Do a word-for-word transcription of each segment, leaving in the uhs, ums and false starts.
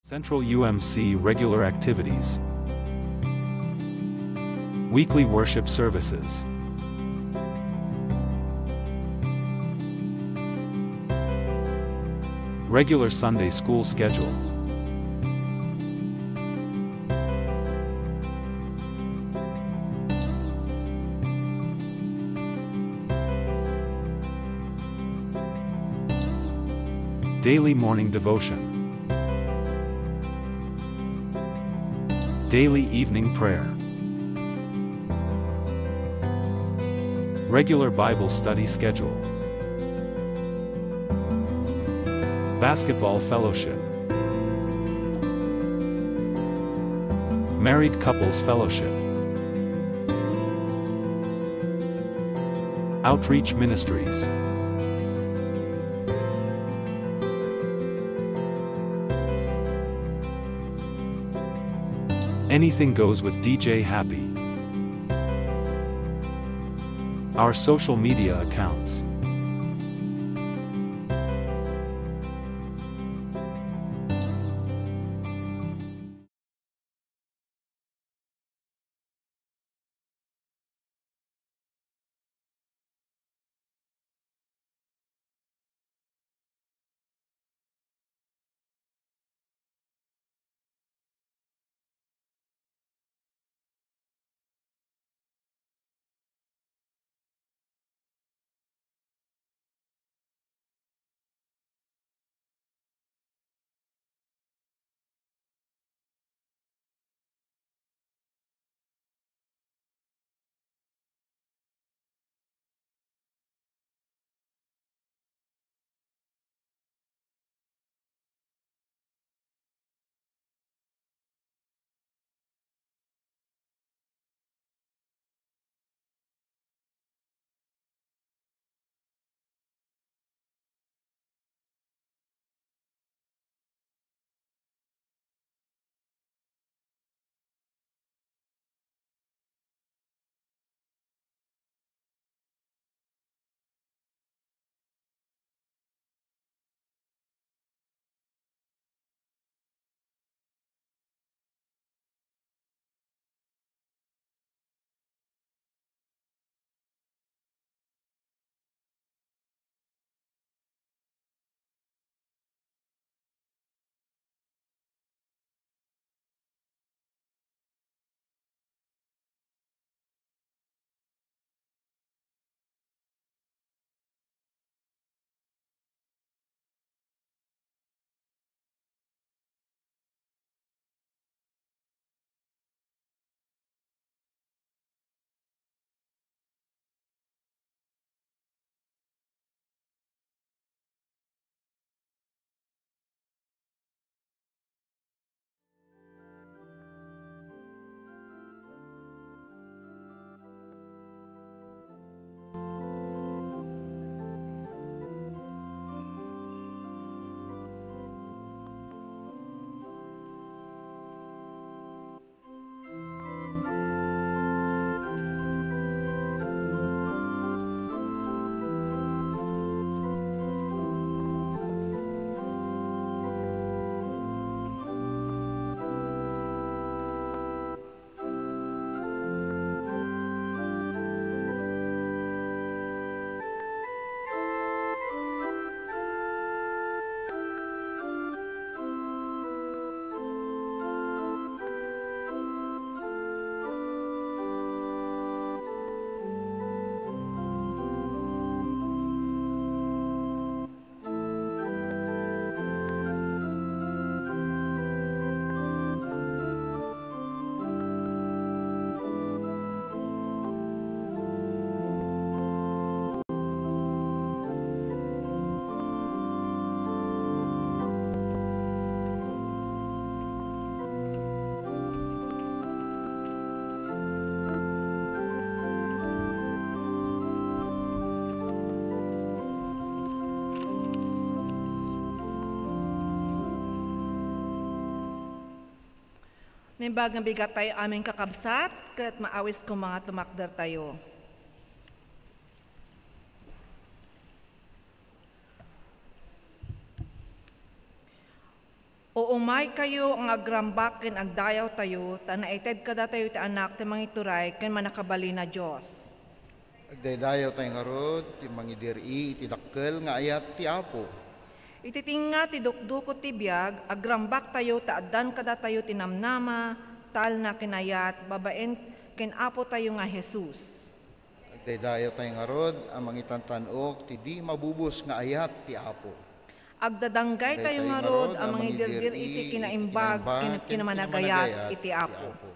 Central U M C regular activities. Weekly worship services. Regular Sunday school schedule. Daily morning devotion. Daily evening prayer. Regular Bible study schedule. Basketball fellowship. Married couples fellowship. Outreach ministries. Anything goes with D J Happy. Our social media accounts. Naimbag nga bigat tayo amin, kakabsat, ket maawis koma nga tumakder tayo. Umaykayo nga agrambak ken agdayawtayo, ta naited kadatayo ti Anak ti Mangituray ken Mannakabalin a Dios. Agdaydayawtayo ngarud ti mangidir-i iti dakkel nga ayat ti Apo. Iti tengnga ti dukdukot ti biag, agrambaktayo ta addan kadatayo ti namnama, talna ken ayat, babaen ken Apotayo nga Jesus. Agdaydayawtayo ngarud a mangitantan-ok ti di mabubos nga ayat ti Apo. Agdadanggaytayo ngarud a mangidir-ir iti kinaimbag ken kinamanagayat iti Apo.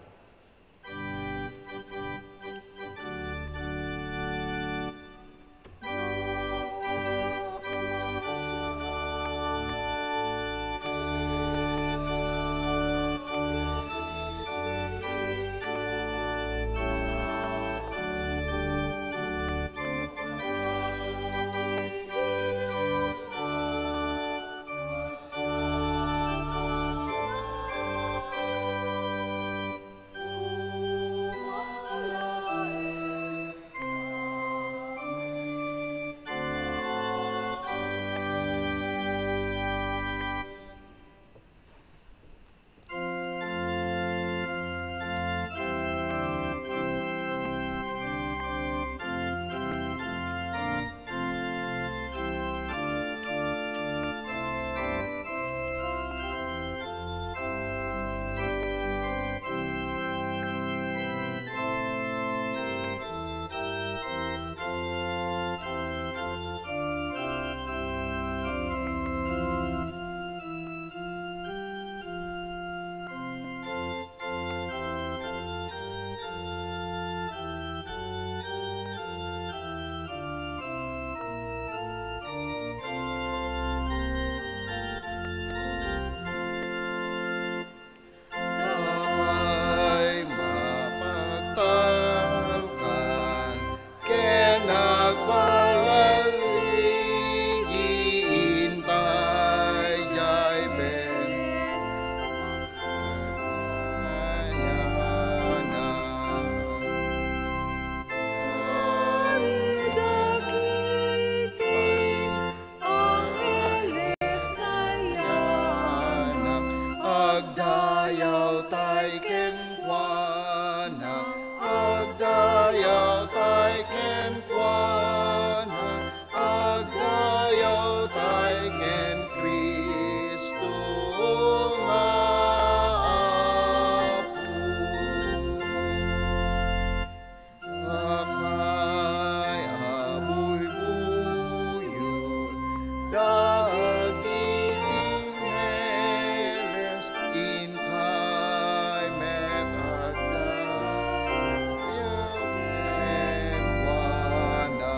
Dakay mapagtalkan ken agbaligi intay jay ben. Dagiti angheles nayanak, agdayawtay kenkuana, agdayawtay kenkuana, agdayawtay ken Cristo nga Apo. Dakay a buybuyot, dagiti angheles inkay met agdayawek kenkuana.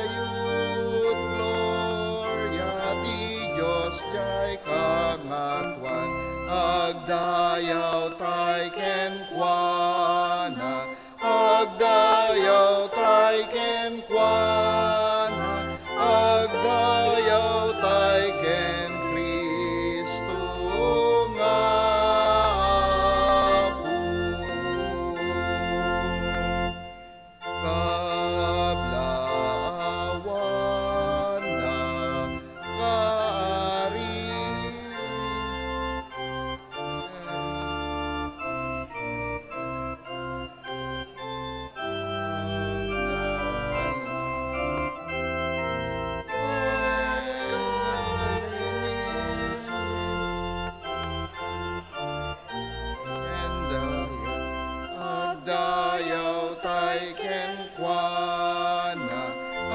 Ikatayo't gloria ti Dios jay kangatoan, agdayawtay kenkuana, agdayawtay kenkuana, agdayawtay ken Cristo nga Apo. Kablaawanna, kaari. Ken dayta, agdayawtay kenkuana,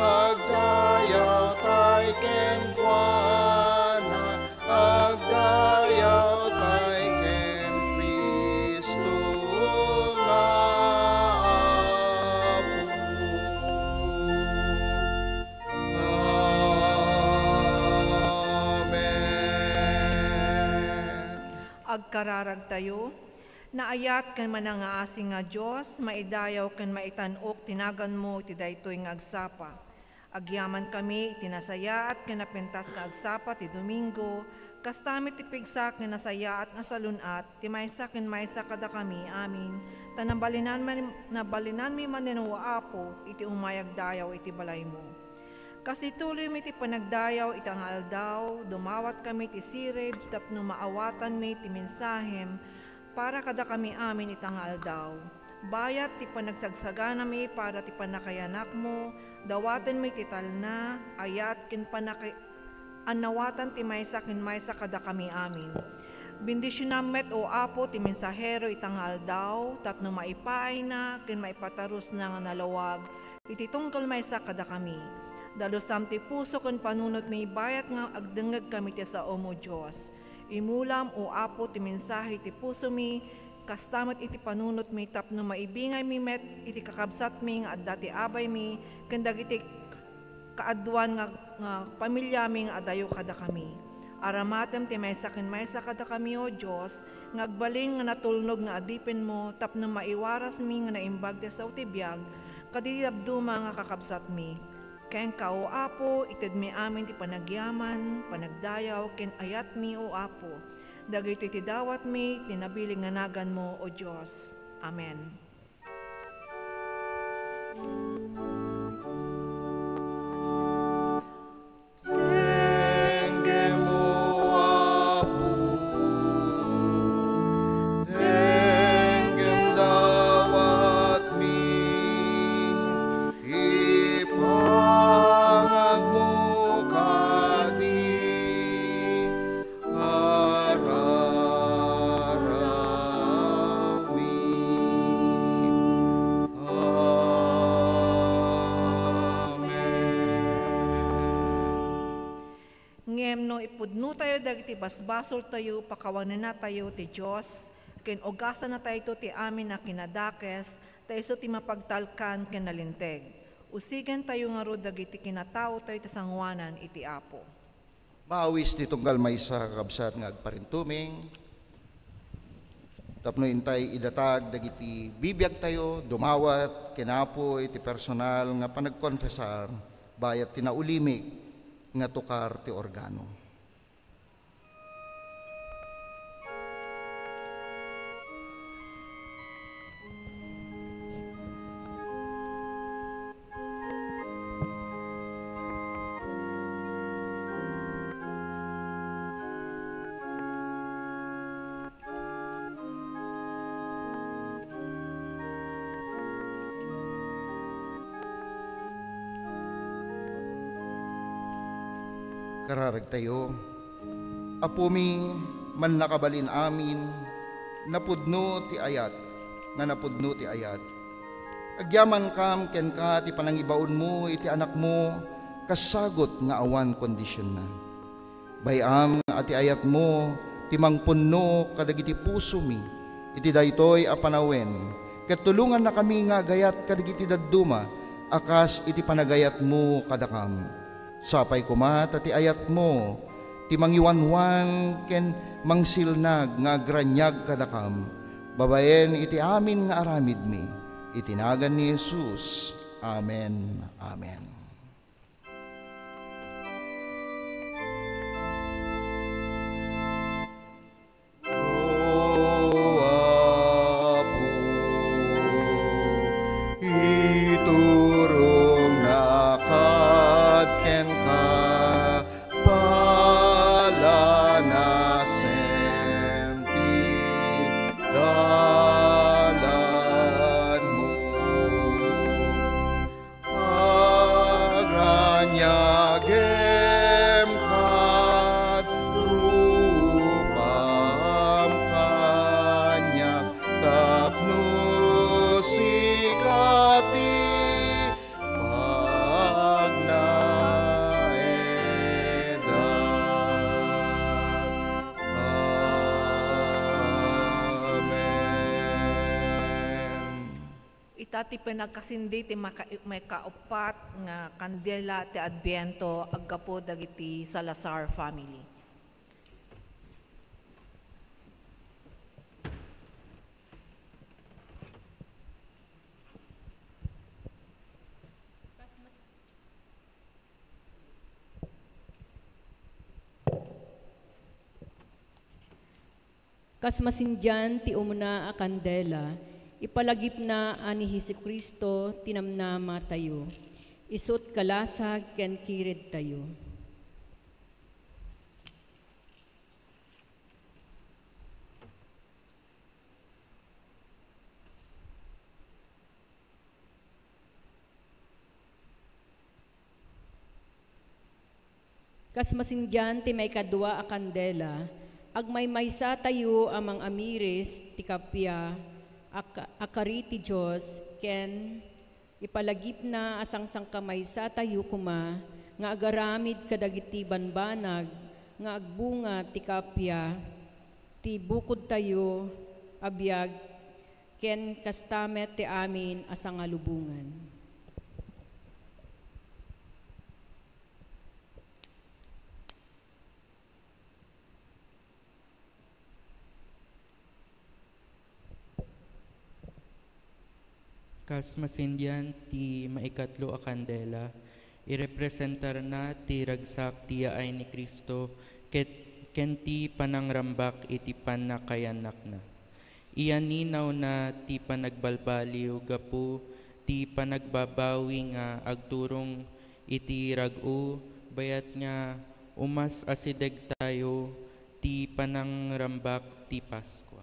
agdayawtay kenkuana, agdayawtay ken Cristo nga Apo. Amen. Agkararagtayo, naayat ken manangngaasi nga Dios, maidayaw ken maitan-ok ti naganmo iti daytoy nga agsapa. Agyamankami iti nasayaat ken napintas nga agsapa ti Domingo, kasta met ti pigsa ken nasayaat nga salun-at ti maysa ken maysa kadakami amin, ta nabalinanmi, nabalinanmi manen, O Apo, iti umay agdayaw iti balaymo. Kas ituloymi ti panagdayaw ita nga aldaw, dumawatkami ti sirib tapno maawatanmi ti mensahem para kadakami amin ita nga aldaw. Bayat ti panagsagsaganami para ti pannakayanakmo, dawatenmi ti talna, ayat, ken pannaka-, annawatan ti maysa ken maysa kadakami amin. Bendisionam met, O Apo, ti mensahero ita nga aldaw tapno maipaayna ken maipatarusna nga nalawag iti tunggal maysa kadakami. Dalusam ti puso ken panunotmi bayat nga agdengngegkami ti saom, O Dios. Imulam, O Apo, ti mensahe iti pusomi, kasta met iti panunotmi tapno maibingaymi met iti kakabsatmi nga adda ti abaymi ken dagiti kaaduan nga, nga pamiliami nga adayo kadakami. Aramatem ti maysa ken maysa kadakami, O Dios, nga agbalin nga natulnog nga adipenmo tapno maiwarasmi nga naimbag ti sao ti biag kadagiti dadduma nga kakabsatmi. Kenka, O Apo, itedmi amin ti panagyaman, panagdayaw, ken ayatmi, O Apo. Dagitoy ti dawatmi, ti nabilin nga naganmo, O Dios. Amen. Tenggem, O Apo, tenggem dawatmi, ipangagmo kadi, ararawmi. Amen. Ngem no ipudnotayo dagiti basbasoltayo, pakawanennatayo ti Dios, ken ugasannatayto ti amin a kinadakes, ta isu ti mapagtalkan ken nalinteg. Usigentayo ngarud dagiti kinataotayo ti sangoanan iti Apo. Maawis ti tunggal maysa, kakabsat, nga agparintumeng tapno intay idatag dagiti bibiagtayo, dumawat ken Apo iti personal nga panagkonfesar bayat ti naulimik nga tukar ti organo. Kararagtayo, Apomi, Mannakabalin-amin, napudno ti ayat, nga napudno ti ayat. Agyamankam kenka ti panangibaonmo iti Anakmo, kas sagut nga awan kondisionna. Bay-am a ti ayatmo ti mangpunno kadagiti pusomi iti daytoy a panawen, ket tulongannakami nga agayat kadagiti dadduma a kas iti panagayatmo kadakam. Sapay koma ta ti ayatmo ti mangiwanwan ken mangsilnag nga agraniag kadakam, babaen iti amin nga aramidmi. Iti nagan ni Jesus. Amen. Amen. O Apo, iturongnak kenka, palanasem ti dalanmo. Agraniagem kad rupam kaniak tapno sika ti pagnaedam. Amen. Ita ti panagkasindi ti maka-, maikauppat nga kandela ti Adviento aggapu dagiti Salazar family. Kas masindian ti umuna a kandela, ipalagipna a ni Jesu-Cristo ti namnamatayo. Isu't kalasag ken kiridtayo. Kas masindian ti maikadua a kandela, agmaymaysa tayo a mangamiris ti kappia a ka-, a kari ti Dios ken ipalagipna a sangsangkamaysa tayo koma nga agaramid kadagiti banbanag nga agbunga ti kappia ti bukodtayo a biag ken kasta met ti amin a sangalubongan. Kas masindian ti maikatlo a kandela, irepresentarna ti ragsak ti yaay ni Cristo ket ken ti panangrambak iti pannakayannakna. Iyaninawna ti panagbalbaliw gapu ti panagbabawi nga agturong iti rag-o, bayat nga umasidegtayo ti panangrambak ti Paskua.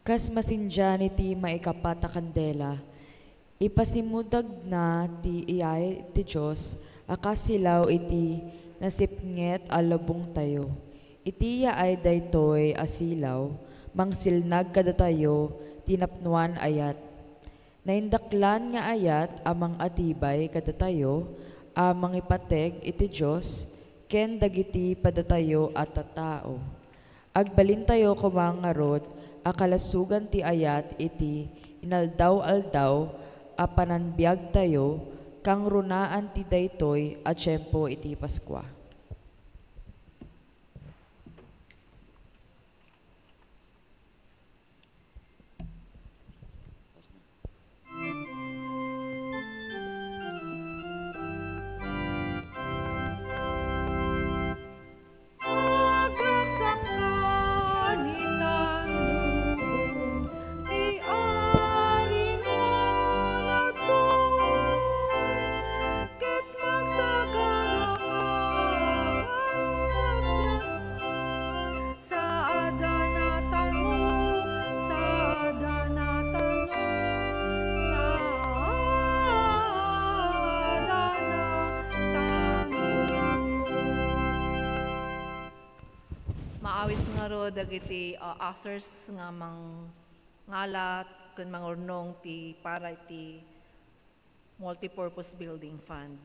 Kas masindian iti maikapat a kandela, ipasimmudagna ti yaay ti Dios a kas silaw iti nasipnget a lubongtayo. Iti yaay daytoy a silaw, mangsilnag kadatayo ti napnoan a ayat. Naindaklan nga ayat a mangatibay kadatayo a mangipateg iti Dios ken dagiti padatayo a tattao. Agbalintayo koma ngarud a kalasogan ti ayat iti inaldaw-aldaw a pananbiagtayo, kangrunaan ti daytoy a tiempo iti Paskua. Agraksak ka ni Tanubong, ti ari mo nagtulong, ket magsagana ka, Saadana tano, saadana tano, saadana tano. Maawis ngarud dagiti, uh, ushers nga mangngalat ken mangurnong ti para iti Multipurpose Building Fund.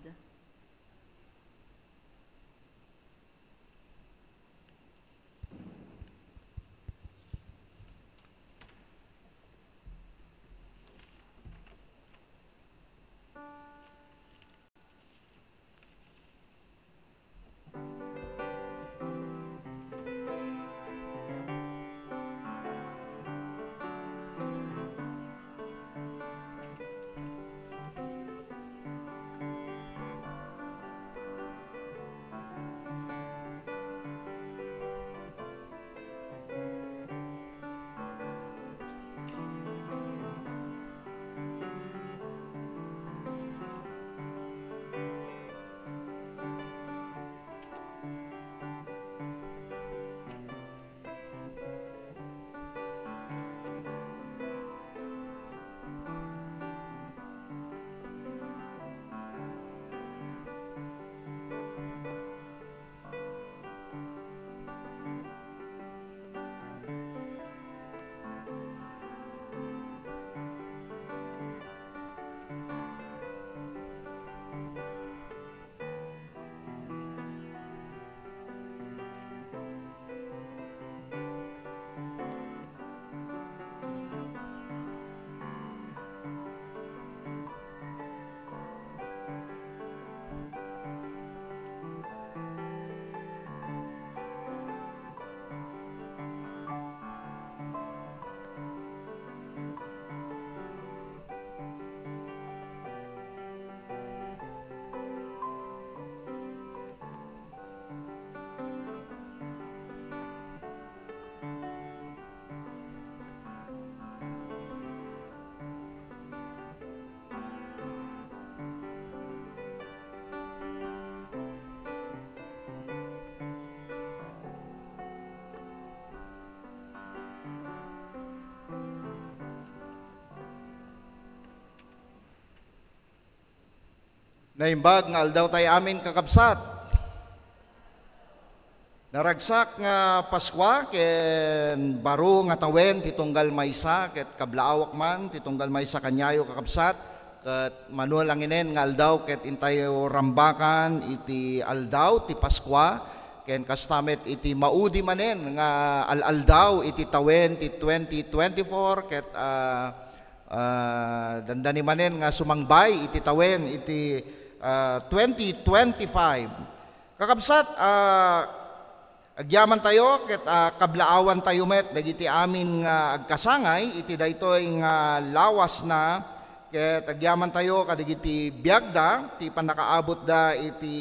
Naimbag nga aldaw tayo amin, kakabsat. Naragsak nga Paskua ken baro nga tawen ti tunggal maysa ket kablaawak man ti tunggal maysa kaniayo, kakabsat, ket mano langinen nga aldaw ket intayo rambakan iti aldaw ti Paskua ken kasta met iti maudi manen nga al-aldaw iti tawen ti twenty twenty-four ket, ah, ah, dandani manen nga sumangbay iti tawen iti, ah, twenty twenty-five. Kakabsat, ah, agyamantayo ket, ah, kablaawantayo met dagiti amin nga agkasangay iti daytoy nga lawasna, ket agyamantayo kadagiti biagda ti pannakaabutda iti,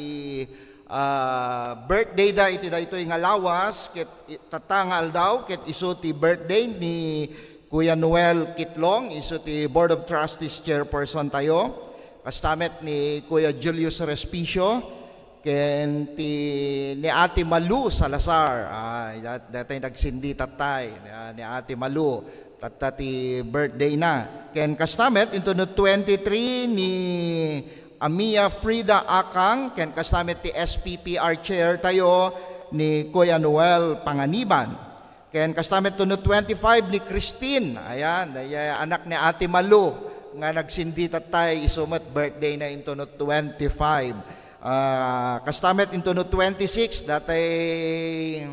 ah, birthdayda iti daytoy nga lawas, ket i-, tatta nga aldaw ket isu ti birthday ni Kuya Noel Kitlong, isu ti Board of Trustees chairperson tayo. Kasta met ni Kuya Julius Respicio, ken ti ni Ate Malu Salazar. Ah, dat-, datay nagsindi tattay, ah, ni Ate Malu. Tatta ti birthday na. Ken kasta met, inton no twenty-three ni Amia Frida Akang, ken kasta met ti S P P R chair tayo ni Kuya Noel Panganiban. Ken kasta met inton no twenty-five ni Christine. Ayan, ay, ay, anak ni Ate Malu nga nagsindi tattay, isu met birthday na inton no twenty-five. Ah, kasta met inton no twenty-six, datay,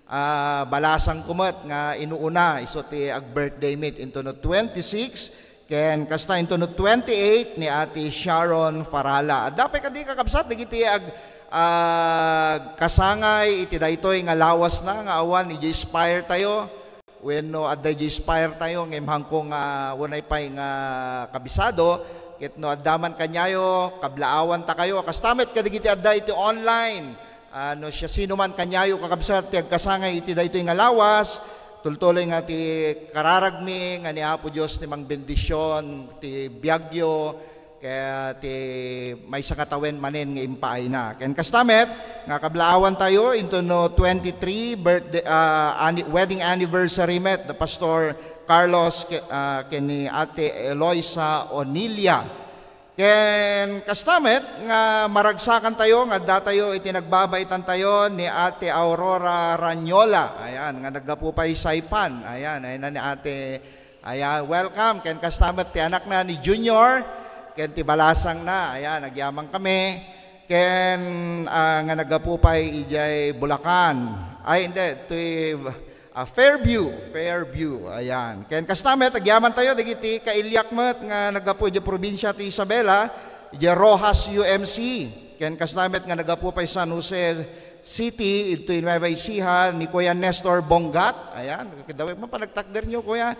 ah, balasang ko met nga inuuna, isu ti ag-birthday met inton no twenty-six, ken kasta inton no twenty-eight ni Ate Sharon Farala. Adda pay kadi, kakabsat, dagiti ag-, agkasangay iti daytoy nga lawasna nga awan idiay Spire tayo wenno adda idiay Spire tayo, ngem hangko nga unay pay nga kabisado, ket no adda man kaniayo, kablaawanta kayo. Kasta met kadagiti adda iti online. Ah, no siasino man kaniayo, kakabsat, ti agkasangay iti daytoy nga lawas, tultuloy nga ti kararagmi nga ni Apo Dios ti mangbendision ti biagyo, ket ti maysa nga tawen manen nga impaayna. Ken kasta met nga kablaawantayo inton no twenty-three birthday, ah, anni-, wedding anniversary met the Pastor Carlos ke-, ah, ken ni Ate Eloisa Onilia. Ken kasta met nga maragsakantayo nga addatayo iti nagbabaitantayo ni Ate Aurora Ranyola. Ayan, nga naggapu pay Saipan. Ayan, ayan na ni Ate. Ayan, welcome. Ken kasta met ti anakna ni Junior, ken ti balasangna. Ayan, agyaman kami. Ken, ah, nga naggapu pay idiay Bulacan. Ay, hindi, ti, ah, Fairview, Fairview. Ayan. Ken kasta met, agyamantayo dagiti kailiak met nga naggapu idiay probinsia ti Isabela, idiay Roxas U M C. Ken kasta met nga naggapu pay San Jose City, idtoy Nueva Ecija, ni Kuya Nestor Bongat. Ayan, kadawit mo panagtakder nyo, Kuya.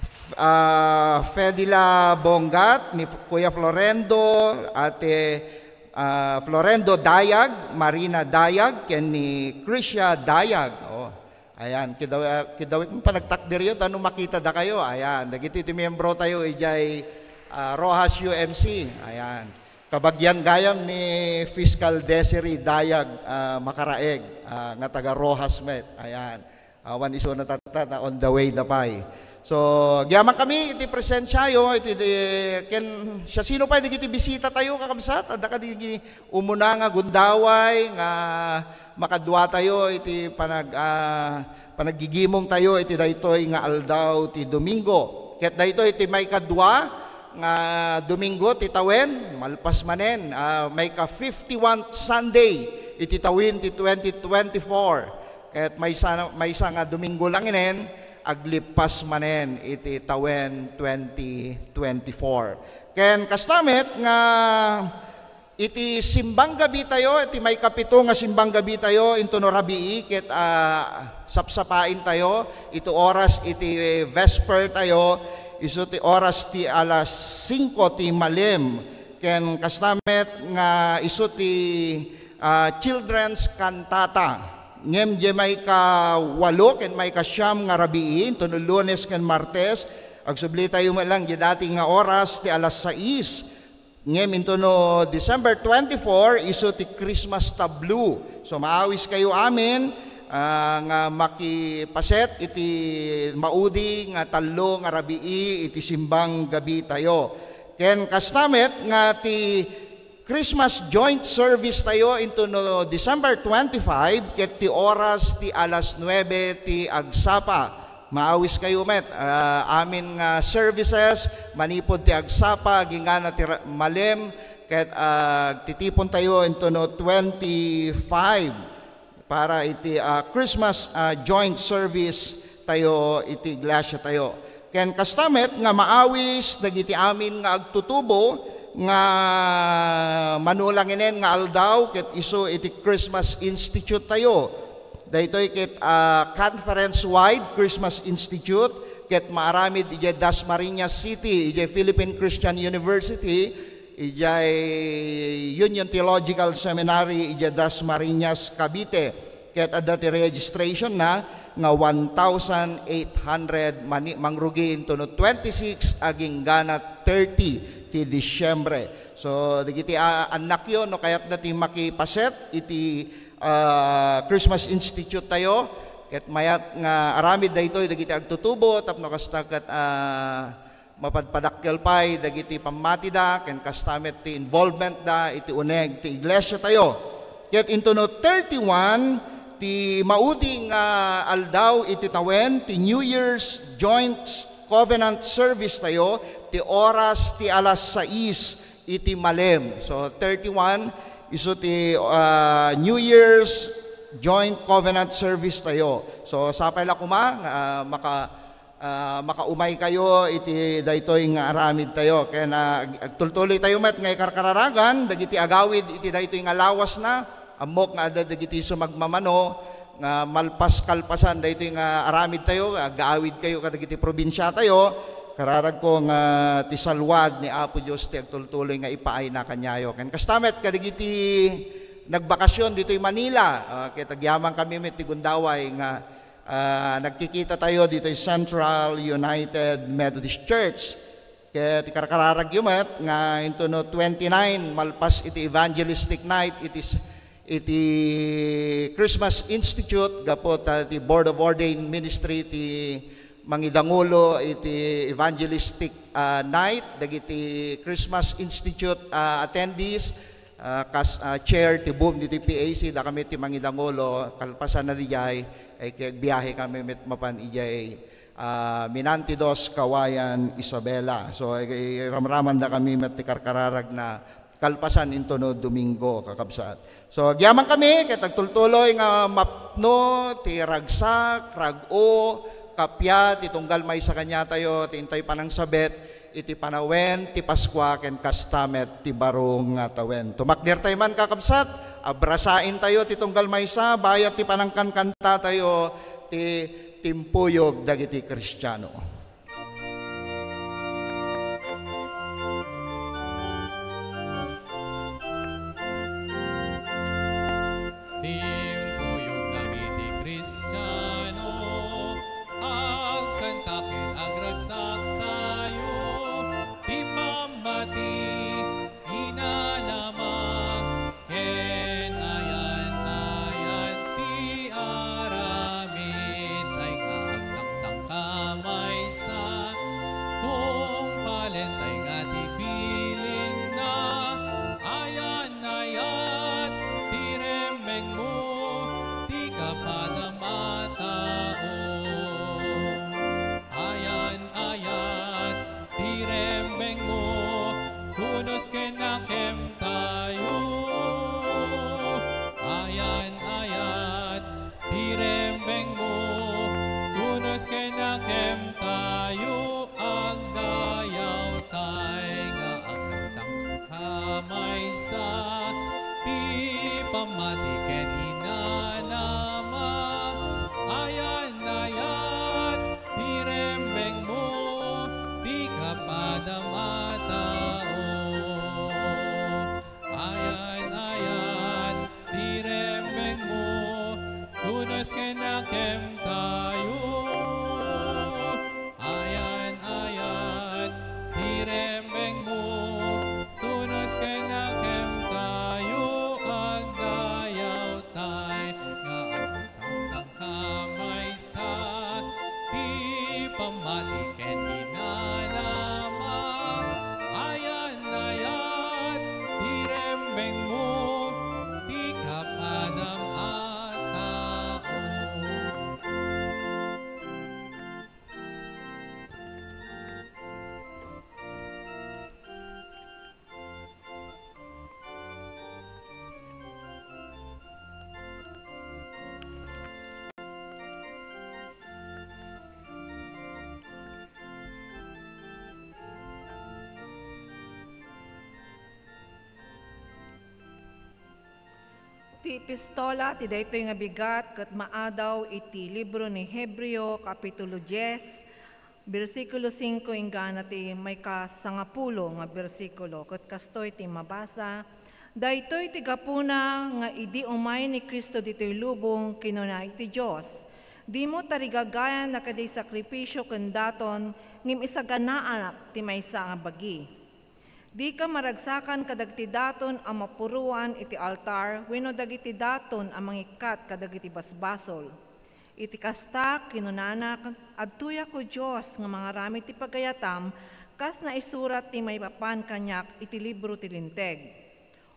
F-, ah, Fedila Bongat, ni F-, Kuya Florendo, Ate, ah, Florendo Dayag, Marina Dayag, ken ni Krisha Dayag. Oh, ayan, kidaw-, kidawit mo panagtakder yun, ano makita da kayo? Ayan, dagiti ti miyembro tayo, ijay, ah, Roxas U M C. Ayan. Kabagian gayam ni Fiscal Desiree Dayag, ah, Makaraeg, ah, nga taga Roxas met. Ayan. Awan isu na tatta, na on the way da pay. So, agyaman kami iti presensiayo, iti, di, ken siasino pay dagiti bisita tayo, kakabsat, adda kadi umuna nga gundaway, nga makadua tayo iti panag-, ah, panaggigimong tayo iti daytoy nga aldaw ti Domingo. Ket daytoy ti maikadua nga Domingo ti tawen, malpas manen, ah, maika fifty-one Sunday iti tawen ti twenty twenty-four. Ket maysa, maysa nga Domingo langinen, aglippas manen iti tawen twenty twenty-four. Ken kasta met nga iti simbang gabi tayo, iti maikapito nga simbang gabi tayo, inton no rabii, ket, ah, sapsapain tayo, iti oras, iti vesper tayo, isu ti oras ti alas singko ti malem. Ken kasta met nga isu ti, ah, children's cantata. Ngem diay maikawalo ken maikasiam nga rabii, inton no Lunes ken Martes, agsubli tayo met lang diay dati nga oras ti alas sais. Ngem inton no December twenty-four, isu ti Christmas tableau. So, maawis kayo amin, ah, nga makipaset iti maudi nga tallo nga rabii iti simbang gabi tayo. Ken kasta met nga ti Christmas joint service tayo into no December twenty-five, ket ti oras ti alas nuebe ti agsapa. Maawis kayo met, ah, amin nga services, manipod ti agsapa, agingga na ti ra-, malem, ket, ah, titipon tayo into no twenty-five para iti, ah, Christmas, ah, joint service tayo iti iglesia tayo. Ken kasta met nga maawis dagiti amin nga agtutubo nga mano langinen nga aldaw ket isu iti Christmas Institute tayo. Daytoy ket, ah, conference-wide Christmas Institute ket maaramid idiay Dasmariñas City, idiay Philippine Christian University, idiay Union Theological Seminary, idiay Dasmariñas, Cavite. Ket adda ti registration na nga one thousand eight hundred mani-, mangrugi into no twenty-six agingga na thirty ti Disyembre. So, dagiti, ah, annakyo, no kayatda ti makipaset iti, ah, Christmas Institute tayo, ket mayat nga aramid daytoy dagiti agtutubo tapno kasta ket, ah, mapadpadakkel pay dagiti pammatida ken kasta met ti involvementda iti uneg ti iglesia tayo. Ket into no thirty-one ti maudi nga aldaw iti tawen, ti New Year's Joint Covenant Service tayo, ti oras ti alas sais iti malem. So, thirty-one, isu ti, ah, New Year's Joint Covenant Service tayo. So, sapay la koma nga, ah, maka-, ah, makaumay kayo iti daytoy nga aramid tayo. Ken, ah, ag-, agtultuloy tayo met nga ikarkararagan dagiti agawid iti daytoy nga lawasna. Ammok nga adda dagiti sumagmamano nga malpas kalpasan daytoy nga aramid tayo, agaawid kayo kadagiti probinsia tayo. Kararag ko nga ti salwad ni Apo Dios ti agtultuloy nga ipaayna kaniayo. Ken kasta met kadagiti nagbakasyon ditoy Manila, ah, ket agyaman kami met ti gundaway nga ah, nagkikita tayo ditoy Central United Methodist Church. Ket ikarkararagyo met nga into no twenty-nine, malpas iti evangelistic night, iti s-, iti Christmas Institute, gapu ta ti Board of Ordained Ministry ti mangidangulo iti evangelistic, ah, night, dagiti Christmas Institute, ah, attendees, ah, kas, ah, chair ti boom ditoy P A C, dakami ti mangidangulo, kalpasan na dijay, ay kay agbiahe kami met mapan idiay, ah, Minantidos, Cauayan, Isabela. So, ay, ay, ramramanda kami met ti karkararag na kalpasan into no Domingo, kakabsat. So, agyaman kami, ket agtultuloy nga mapno ti ragsak, rag-o, kappia, ti tunggal maysa kaniatayo, ti intay panangsabet, iti panawen ti Paskua ken kasta met ti baro nga tawen. Tumakdertayo man, kakabsat, abrasaentayo ti tunggal maysa, bayat ti panangkankantatayo ti timpuyog dagiti Kristiano. Timpuyog dagiti Kristiano, agkanta ken agragsaktayo, ti pammati, inanama, ken ayan-ayat ti aramid, ay nga agsangsanka maysa, tungpalen tay nga ti bilinna, ayan-ayat ti remmengmo, ti kapadam a tao. Ayan-ayat ti remmengmo, tunos ken nakemtayo. Ayan-ayat ti remmengmo, tunos ken nakemtayo. Agdayawtay nga agsangsanka maysa, ti pammati ken inanama. Ayan-ayat ti remmengmo, ti kapadam a tao. Ayan-ayat ti remmengmo, tunos ken nakemtayo. Ayan-ayat ti remmengmo, tunos ken nakemtayo, agdayawta Ti epistola ti daytoy nga bigat ket maadaw iti libro ni Hebreo, Kapitulo dies, bersikulo singko inggana ti maikasangapulo nga bersikulo, ket kastoy ti mabasa, "Daytoy ti gapuna nga idi umay ni Cristo ditoy lubong, kinuna iti Dios, 'Dimo tarigagayan dagiti sakrifisio ken daton, ngem isaganaanak ti maysa nga bagi.' Dika maragsakan kadagiti daton a mapuruan iti altar wenno dagiti daton a mangikkat kadagiti basbasol. Iti kasta, kinunana, adtoyak, O Dios, nga mangaramid ti pagayatam, kas naisurat ti maipapan kaniak iti libro ti Linteg.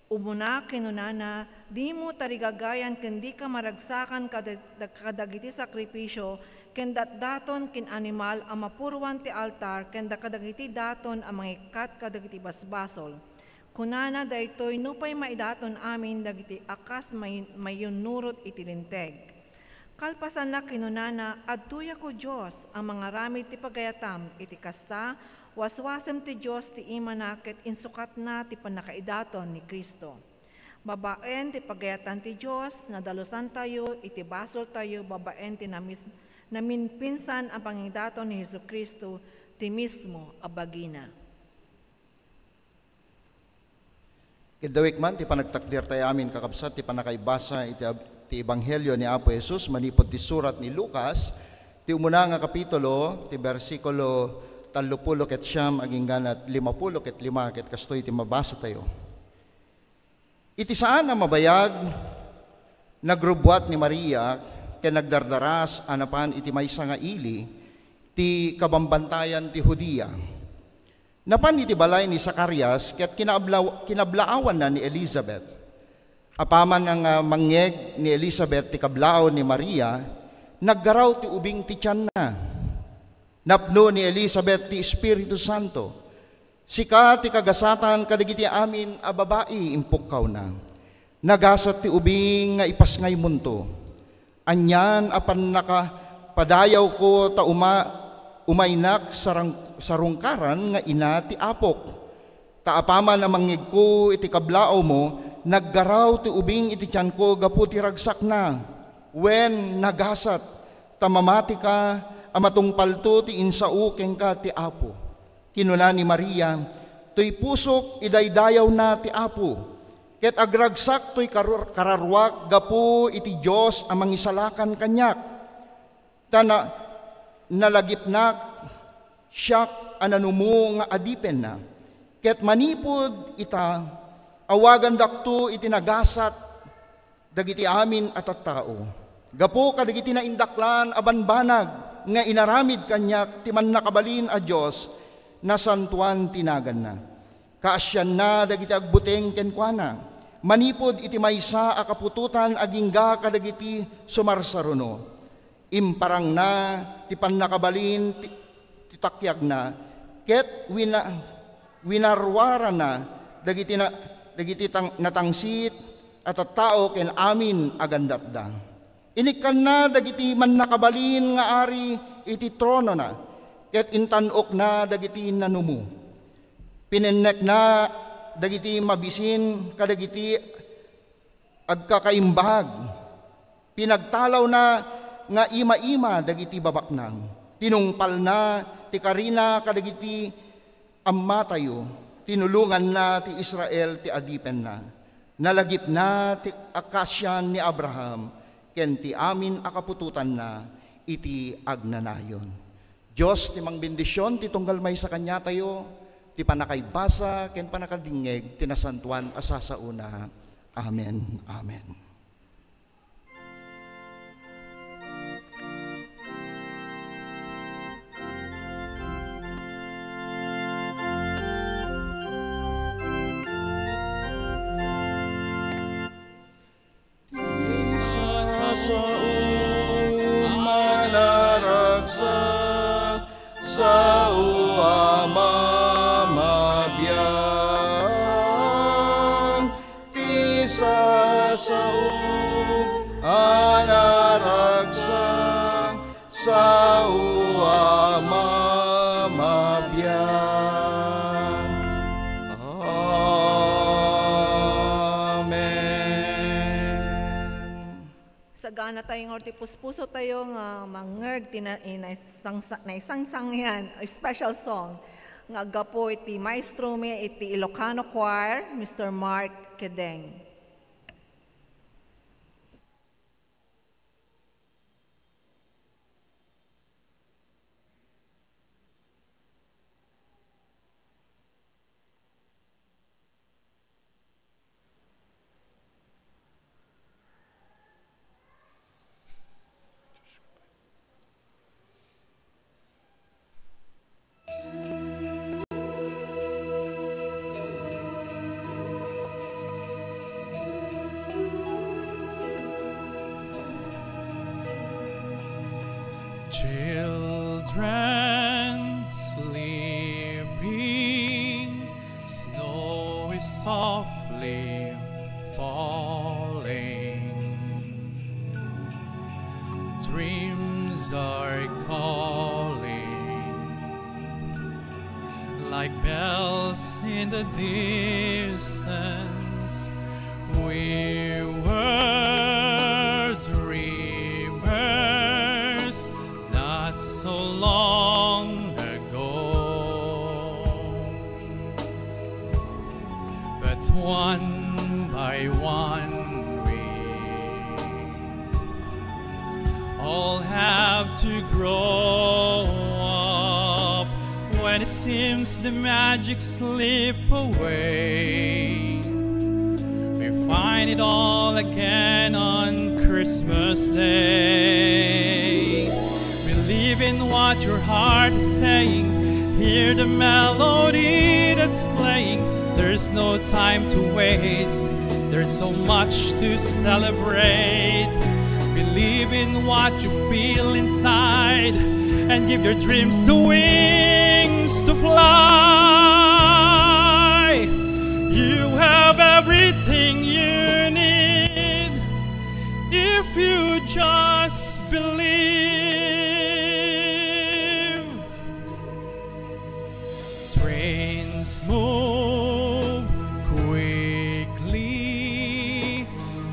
Umuna, kinunana, dimo tarigagayan ken dika maragsakan kada-, kadagiti sakrifisio ken datdaton ken animal a mapuruan ti altar ken da-, kadagiti daton a mangikkat kadagiti basbasol. Kunana daytoy nupay maidaton amin dagiti a kas may-, mayunnurot iti Linteg. Kalpasanna, kinunana, adtoyak, O Dios, a mangaramid ti pagayatam. Iti kasta, waswasem ti Dios ti imana ket insukatna ti pannakaidaton ni Cristo. Babaen ti pagayatan ti Dios, nadalusantayo iti basoltayo babaen ti namis-, namimpinsan a pangidaton ni Jesu-Cristo, ti mismo a bagina." Ket dawek man ti panagtakdertayo amin, kakabsat, ti panakaibasa iti ab-, ti Ebanghelio ni Apo Jesus manipud ti surat ni Lucas, ti umuna nga kapitulo, ti bersikulo tallopulo ket siam agingga limapulo ket lima, ket kastoy ti mabasatayo. Iti saan a mabayag, nagrubbuat ni Maria ken nagdardaras a napan iti maysa nga ili ti kabambantayan ti Judea. Napan iti balay ni Zacarias ket kinabla-, kinablaawanna ni Elizabeth. Apaman nga mangngeg ni Elizabeth ti kablaaw ni Maria, naggaraw ti ubing ti tianna. Napno ni Elizabeth ti Espiritu Santo. Sika ti kagasatan kadagiti amin a babai, impukkawna. Nagasat ti ubing nga ipasngaymonto. Anian a pannakapadayawko ta uma-, umaynak sarang-, sarungkaran nga ina ti Apok. Ta apaman a mangngegko iti kablaawmo, naggaraw ti ubing iti tianko gapu ti ragsakna. Wen, nagasat, ta mamatika a matungpalto ti insao kenka ti Apo. Kinuna ni Maria, "Toy pusok idaydayawna ti Apo, ket agragsak toy karur-, kararuak gapu iti Dios a mangisalakan kaniak. Ta na-, nalagipnak siak a nanumo nga adipenna, ket manipud ita, awagandakto iti nagasat dagiti amin a tattao. Gapu kadagiti naindaklan a banbanag nga inaramid kaniak ti Mannakabalin a Dios, nasantoan ti naganna. Kaasianna dagiti agbuteng kenkuana manipud iti maysa a kaputotan agingga kadagiti sumarsaruno. Imparangna ti pannakabalin ti, ti takiagna, ket wina-, winaruarana dagiti na-, dagiti tang-, natangsit a tattao ken amin a gandatda. Inikkanna dagiti mannakabalin nga ari iti tronona, ket intan-okna dagiti nanumo. Pinennekna dagiti mabisin kadagiti agkakaimbag. Pinagtalawna nga ima-ima dagiti babaknang. Tinungpalna ti karina kadagiti ammatayo. Tinulonganna ti Israel ti adipenna. Nalagipna ti akaasian ni Abraham ken ti amin a kaputotanna iti agnanayon. Dios ti mangbendision ti tunggal maysa kaniatayo, ti pannakaibasa ken pannakadingngeg ti nasantoan a sasaona. Amen. Amen. Ti sasaom a naragsak, sao a mamabiag. Ti sasaom a naragsak, sao a mamabiag. Amen. Sagana tayo nga ti puspuso tayo nga mangngeg ti na-, eh, naisangsa-, naisangsangyan, a special song nga aggapu iti maestro mi iti Ilocano Choir, Mister Mark Kedeng. Children sleeping, snow is softly falling. Dreams are calling like bells in the distance. We were dreamers not so long ago, but one by one we all have to grow up. When it seems the magic slip away, we find it all again on Christmas Day. Believe in what your heart is saying. Hear the melody that's playing. There's no time to waste. There's so much to celebrate. Believe in what you feel inside and give your dreams the wings to fly. You have everything you need if you just believe. Trains move quickly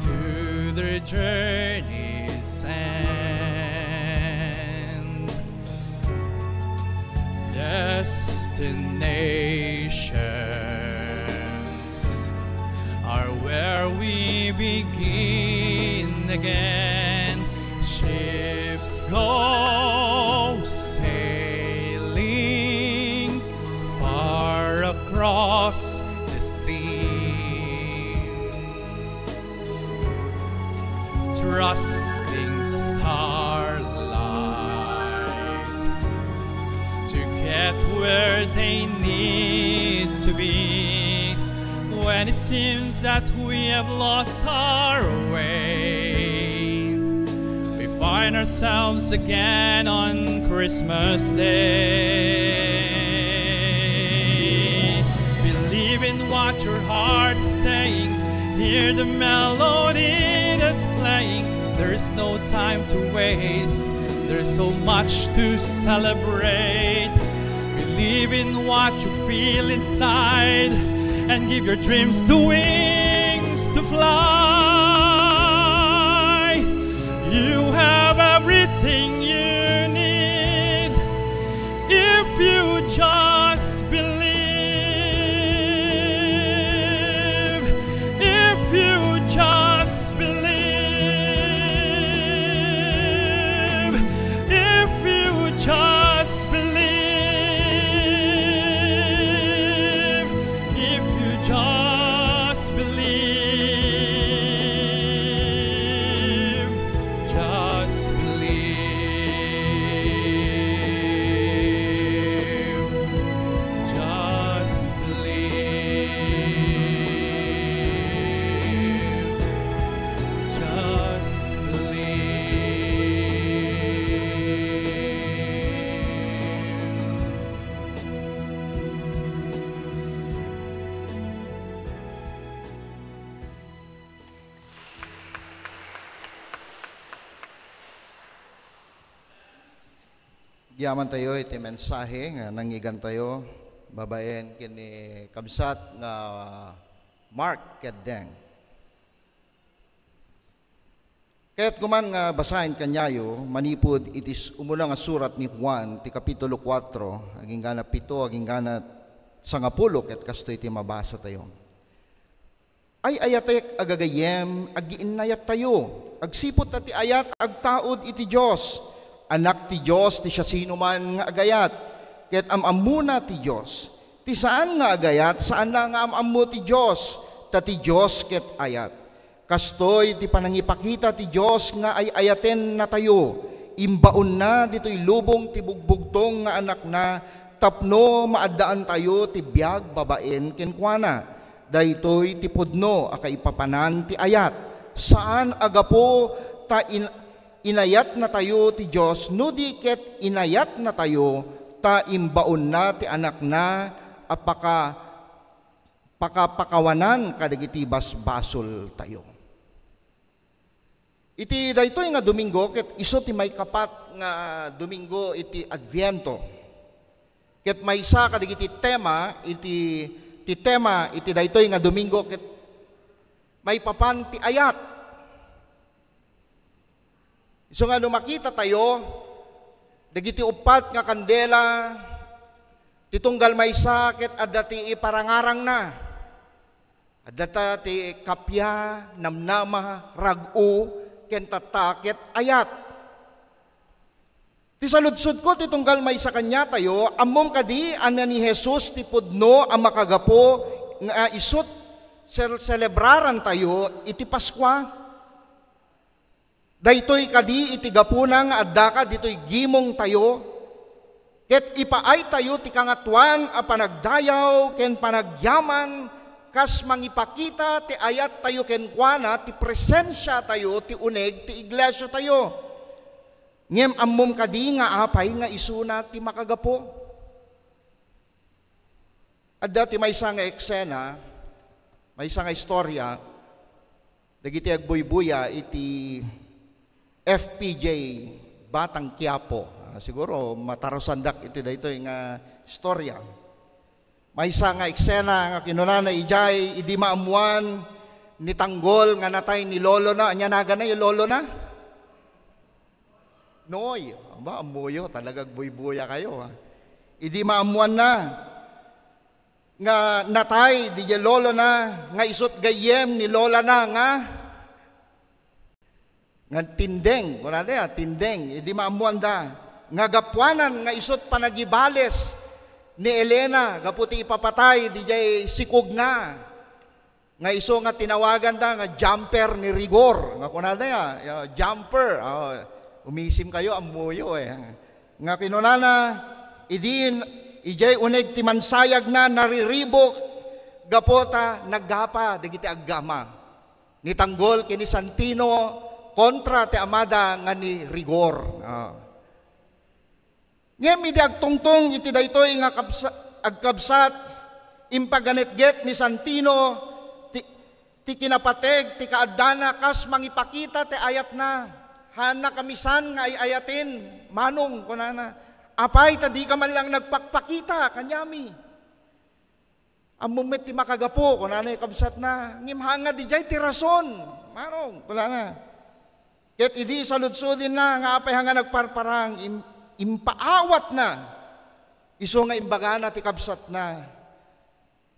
to their journey's end. Destinations are where we begin again. Ships go sailing far across the sea, trusting starlight to get where they need to be. When it seems that we have lost our way, we find ourselves again on Christmas Day. Believe in what your heart is saying. Hear the melody that's playing. There's no time to waste. There's so much to celebrate. Believe in what you feel inside and give your dreams the wings to fly. You have everything you need if you just believe. If you just believe. If you just believe. If you just believe. Just believe. Just believe. Just believe. Agyamantayo iti mensahe nga nangngegantayo babaen ken ni kabsat nga Mark Keddeng. Kayatko man nga basaen kaniayo manipud iti s-, umuna nga surat ni Juan, ti Kapitulo kuatro, aginggana pito, aginggana sangapulo, ket kastoy ti mabasatayo. Ay-ayatek a gagayyem, agiinnayattayo. Agsipud ta ti ayat agtaud iti Dios. Anak ti Dios ti siasinoman nga agayat, ket am-ammona ti Dios. Ti saan nga agayat, saanna nga am-ammo ti Dios, ta ti Dios ket ayat. Kastoy ti panangipakita ti Dios nga ay-ayatennatayo. Imbaonna ditoy lubong ti bugbugtong nga Anakna tapno maaddaantayo ti biag babaen kenkuana. Daytoy ti pudno a kaipapanan ti ayat. Saan a gapu ta in-, inayatnatayo ti Dios, no di ket inayatnatayo ta imbaonna ti Anakna a paka-, pakapakawanan kadagiti basbasoltayo. Iti daytoy nga Domingo, ket isu ti maikapat nga Domingo iti Adviento. Ket maysa kadagiti tema iti, ti tema iti daytoy nga Domingo, ket maipapan ti ayat. Isu nga no makitatayo, dagiti uppat nga kandela, ti tunggal maysa ket adda ti iparangarangna. Adda ta ti kappia, namnama, rag-o, ken tatta ket ayat. Ti saludsodko ti tunggal maysa kaniatayo, ammom kadi a ni Jesus ti pudno a makagapu nga isut sel-, selebrarantayo iti Paskua? Daytoy kadi iti gapuna nga addaka ditoy gimongtayo, ket ipaaytayo ti Kangatoan a panagdayaw ken panagyaman, kas mangipakita ti ayattayo kenkuana, ti presensiatayo, ti uneg ti iglesiatayo. Ngem ammom kadi nga apay nga isuna ti makagapu? Adda ti maysa nga eksena, maysa nga istorya, dagiti agbuybuya iti F P J Batang Quiapo. Ah, siguro matarusandak iti daytoy nga istorya. Maysa nga eksena nga kinunana idiay, idi maammuan ni Tanggol nga natay ni lolona. Ania naganna, ni lolona? Noy, aba, ammoyo, talaga agbuybuya kayo, ah. Idi maammuanna nga natay diay lolona, nga isut gayyem ni lolana nga, nga tindeng, kunada, ah, tindeng, idi maammuanda nga gapuanan nga isut panagibales ni Elena gapu ti ipapatay diay sikogna. Nga isu nga tinawaganda nga jumper ni Rigor. Nga kunada ya, ya, jumper. Oh, umisim kayo, ammoyo eh. Nga kinunana, idin, idiay uneg ti mansayagna, nariribok, gapu ta naggapa dagiti aggama ni Tanggol ken ni Santino kontra ti amada nga ni Rigor. Oh. Ngem idi agtungtong iti daytoy nga kabsa-, agkabsat, impaganetget ni Santino ti, ti kinapateg ti kaaddana kas mangipakita ti ayatna. Haanna kamisan nga ay-ayaten, Manong, kunana. Apay ta dika man lang nagpakpakita kaniami? Ammom met ti makagapu, kunana ti kabsatna, ngem haan nga didiay ti rason, Manong, kunana. Ket idi saludsodinna nga apay haan nga nagparparang, im-, impaawatna isu nga imbagana ti kabsatna,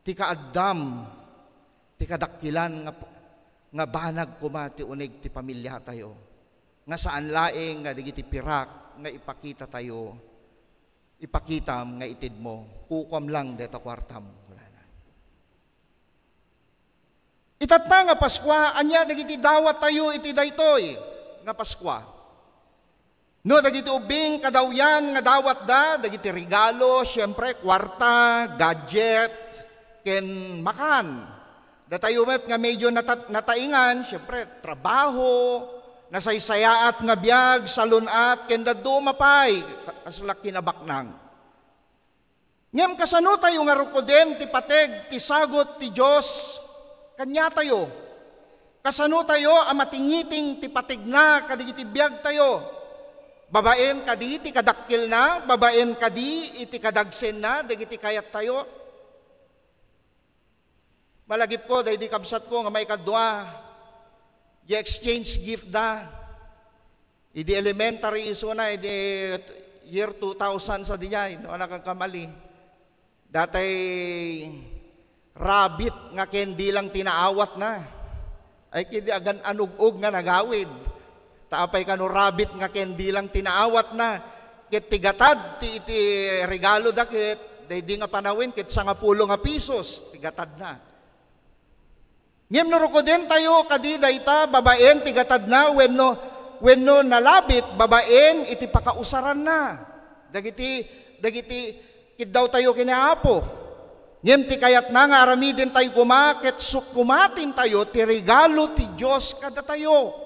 ti kaaddam, ti kadakkelan nga, nga banag koma ti uneg ti pamiliatayo, nga saan laeng nga dagiti pirak nga ipakitatayo. Ipakitam nga itedmo, kukuam lang deta kuartam, kunana. Itatta nga Paskua, ania dagiti dawattayo iti daytoy nga Paskua? No dagiti ubbing kadawyan nga dawatda, dagiti regalo, siempre, kuarta, gadget, ken makan. Datayo met nga medyo nata-, nataingan, siempre, trabaho, nasaysayaat nga biag, salun-at, ken dadduma pay, ka-, kasla kinabaknang. Ngem kasano tayo nga rukoden ti pateg ti sagut ti Dios kaniatayo? Kasano tayo a matingiting ti pategna kadagiti biagtayo? Babaen kadi ti kadakkelna, babaen kadi iti kadagsenna dagiti kayattayo? Malagipko daydi kabsatko nga maikadua, di exchange gift da. Idi elementary isuna, idi year two thousand sa diay, no, nakakamali. Datay rabbit nga candy lang tinaawatna. Ay, kidi agan anug-og nga nagawid. Ta apay kano rabbit nga candy lang tinaawatna. Ket ti gatad ti iti regalo da ket, daydi nga panawen ket sangapulo nga pisos ti gatadna. Ngem no rukodentayo kadi dayta babaen ti gatadna wenno, wenno nalabit babaen iti pakausaranna dagiti, dagiti kiddawtayo ken ni Apo. Ngem ti kayatna nga aramidentayo koma ket sukkumatintayo ti regalo ti Dios kadatayo.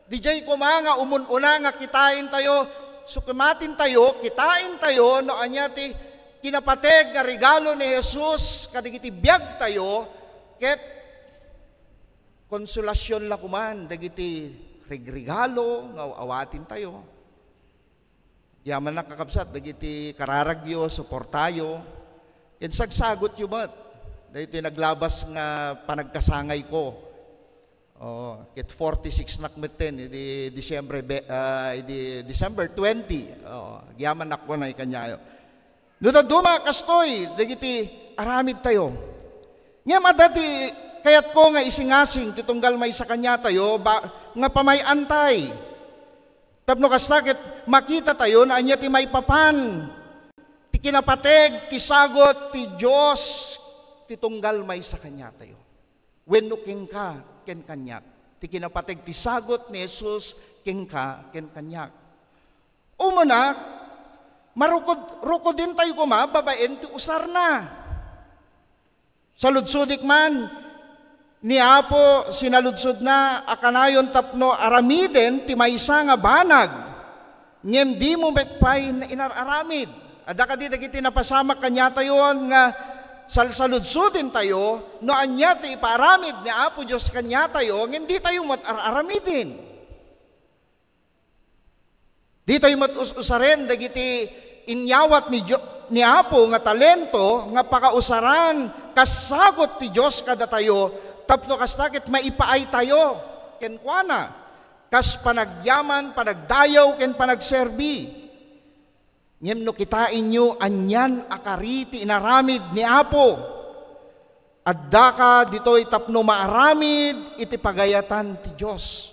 Didiay koma nga umun-una nga kitaentayo, sukkumatintayo, kitaentayo no ania ti kinapateg nga regalo ni Jesus kadagiti biagtayo, ket konsolasyon la koman dagiti regregalo nga awatintayo. Yaman, kakabsat, dagiti kararagyo, suportayo, ken sagsagutyo met daytoy naglabas nga panagkasangayko. Oo, ket forty-six nak metten idi Disyembre be-, ah, idi December twenty. Oo, agyaman nak kunay kaniayo. No dadduma, kastoy dagiti aramidtayo. Ngem adda ti kayatko nga isingasing ti tunggal maysa kaniatayo ba, nga pamay-antay. Tapno kasta ket makitatayo no ania ti maipapan ti kinapateg, ti sagut ti Dios ti tunggal maysa kaniatayo. Wenno kenka ken kaniak. Ti kinapateg ti sagut ni Jesus kenka ken kaniak. Umuna, marukod, rukodentayo koma babaen ti usarna. Saludsodik man, ni Apo sinaludsodna a kanayon tapno aramiden ti maysa nga banag, ngem dimo met pay inar-aramid. Adda kadi dagiti napasamak kaniatayon nga salsaludsodentayo no ania ti ipaaramid ni Apo Dios kaniatayo, ngem ditayo met ar-aramiden. Ditayo met us-usaren dagiti inyawat ni Dio-, ni Apo nga talento nga pakausaran kas sagut ti Dios kadatayo, tapno kasta ket maipaaytayo kenkuana kas panagyaman, panagdayaw, ken panagserbi. Ngem no kitaenyo anian a kari ti inaramid ni Apo, addaka ditoy tapno maaramid iti pagayatan ti Dios.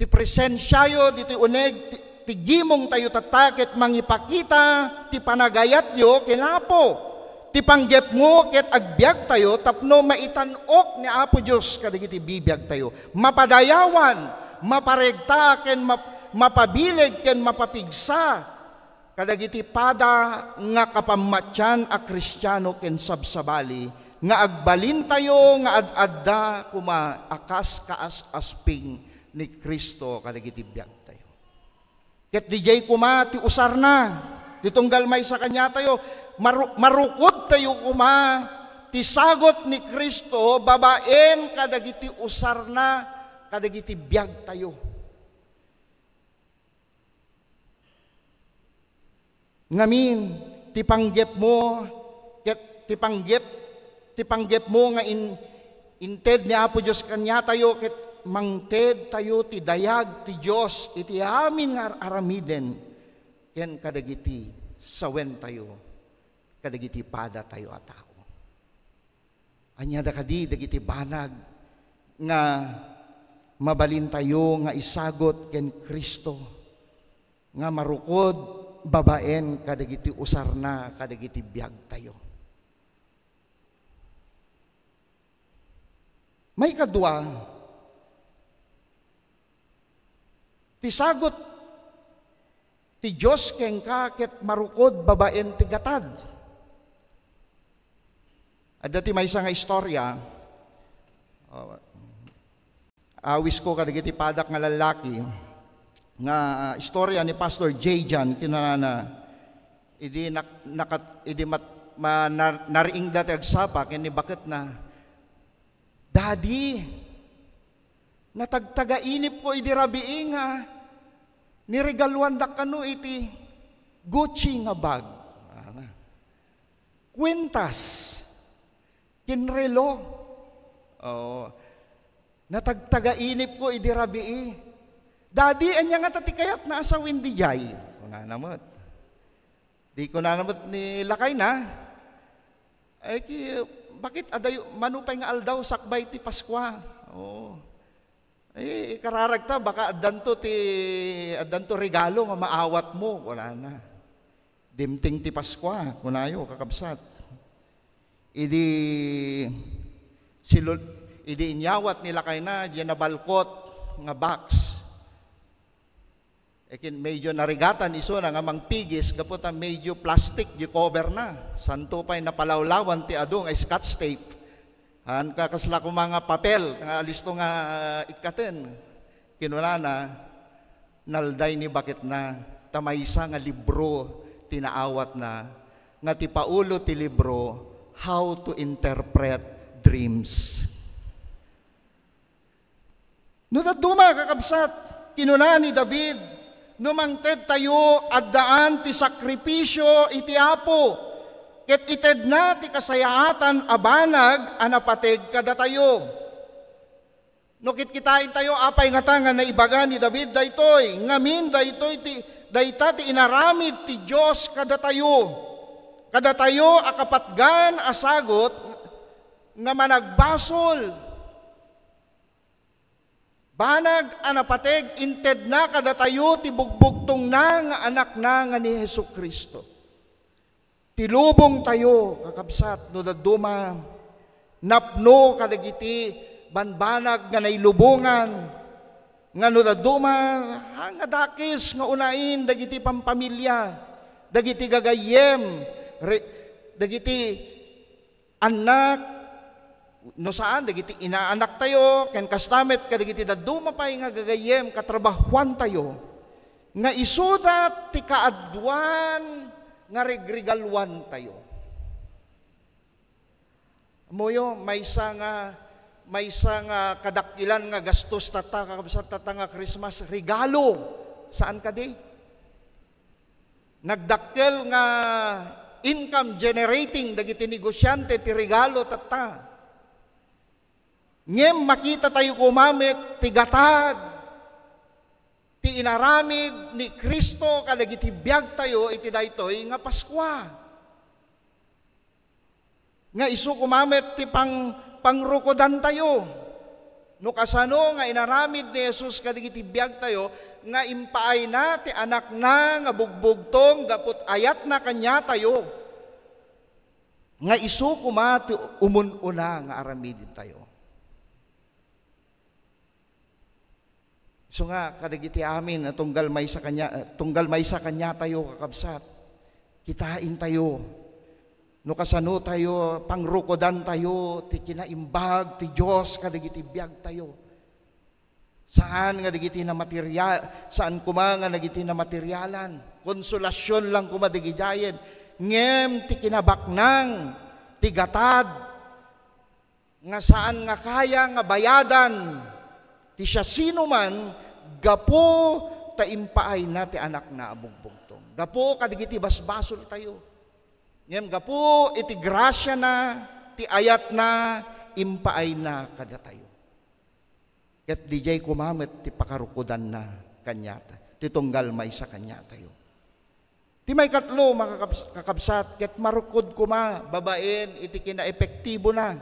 Ti presensiayo ditoy uneg ti, ti gimongtayo tatta ket mangipakita ti panagayatyo ken Apo. Ti panggepmo ket agbiagtayo tapno maitan-ok ni Apo Dios kadagiti bibiagtayo. Mapadayawan, maparegta ken map-, mapabileg ken mapapigsa kadagiti pada nga kapammatian a Kristiano ken sabsabali nga agbalintayo nga ad-adda koma a kas kaas-asping ni Cristo kadagiti biagtayo. Ket didiay koma ti usarna ti tunggal maysa kaniatayo, maru-, marukodtayo koma ti sagut ni Cristo babaen kadagiti usarna kadagiti biagtayo. Ngamin, ti panggepmo, ket ti panggep, ti panggepmo nga in-, inted ni Apo Dios kaniatayo, ket mangted tayo ti dayag ti Dios iti amin nga ar-aramiden, ken kadagiti sawentayo, kadagiti padatayo a tao. Ania da kadi dagiti banag nga mabalintayo nga isagut ken Cristo nga marukod babaen kadagiti usarna kadagiti biagtayo? Maikadua, ti sagut ti Dios kenka ket marukod babaen ti gatad. Adda ti maysa nga istorya. Oh, awisko kadagiti padak nga lallaki nga, ah, istorya ni Pastor J. John, kinunana, idi nak-, nakat-, idi mat-, ma-, nar-, nariingda ti agsapa ken ni baketna, "Daddy, natagtagainipko idi rabii nga niregaluandak kano iti Gucci nga bag." Ana. Kuentas. Ken relo. Oo. Natagtagainipko idi rabii. "Daddy, ania ngata ti kayatna a sawin diay?" kunana met. Di kunana met ni lakayna, "Ay, ki-, bakit adayo, mano pay nga aldaw sakbay ti Paskua?" Oo. "Ay, kararagta, baka addanto ti, addanto regalo nga maawatmo," kunana. "Dimteng ti Paskua," kunayo, kakabsat. Idi silul-, idi inyawat ni lakayna diay nabalkot nga box. Ikin medyo narigatan isuna nga mangpigis gapu ta medyo plastic diay cover na. Santo pay napalawlawan ti adu nga scotch tape. Haan ka kasla koma nga papel nga alisto nga, ah, ikkaten. Kinunana, nalday ni baketna, ta maysa nga libro ti naawatna, nga ti paulo ti libro, How to Interpret Dreams. No dadduma, kakabsat, kinuna ni David, "No mangtedtayo, addaan ti sakripisio iti Apo, ket itedna ti kasayaatan a banag a napateg kadatayo." No kitkitaentayo, apay ngata nga naibaga ni David daytoy? Ngamin daytoy ti, dayta ti inaramid ti Dios kadatayo. Kadatayo a kapatgan a sagut nga managbasol. Banag a napateg, intedna kadatayo ti bugbugtongna nga Anakna nga ni Jesu-Cristo. Ti lubongtayo, kakabsat, no dadduma, napno kadagiti banbanag nga nailubongan, nga no dadduma, haan nga dakes nga unaen dagiti pampamilia, dagiti gagayyem, re-, dagiti annak, no saan, dagiti inaanaktayo, ken kasta met kadagiti dadduma pay nga gagayyem, katrabahuantayo, nga isuda ti kaaduan nga regregaluantayo. Ammoyo, maysa nga, maysa nga kadakkelan nga gastos tatta, kakabsat, tatta nga Christmas, regalo. Saan kadi? Nagdakkel nga income generating dagiti negosiante ti regalo tatta. Ngem makitatayo koma met ti gatad ti inaramid ni Cristo kadagiti biagtayo iti daytoy nga Paskua. Nga isu koma met ti pang-, pangrukodantayo. No kasano nga inaramid ni Jesus kadagiti biagtayo nga impaayna ti Anakna nga bugbugtong gapu ti ayatna kaniatayo, nga isu koma ti umun-una nga aramidentayo. Isu nga, kadagiti amin a tunggal maysa kania-, tunggal maysa kaniatayo, kakabsat, kitaentayo no kasanotayo, pangrukodantayo ti kinaimbag ti Dios kadagiti biagtayo. Saan nga dagiti namaterial, saan koma nga dagiti namaterialan. Konsolasion lang koma dagidiayen. Ngem ti kinabaknang, ti gatad, nga saan nga kaya nga bayadan ti siasinoman gapu ta impaayna ti Anakna a bugbugtong. Gapu kadagiti basbasoltayo. Ngem gapu iti grasiana, ti ayatna, impaayna kadatayo. Ket didiay koma met ti pakarukodanna kaniata, ti tunggal maysa kaniatayo. Ti maikatlo, makakabs-, kakabsat, ket marukod koma babaen iti kinaepektibona.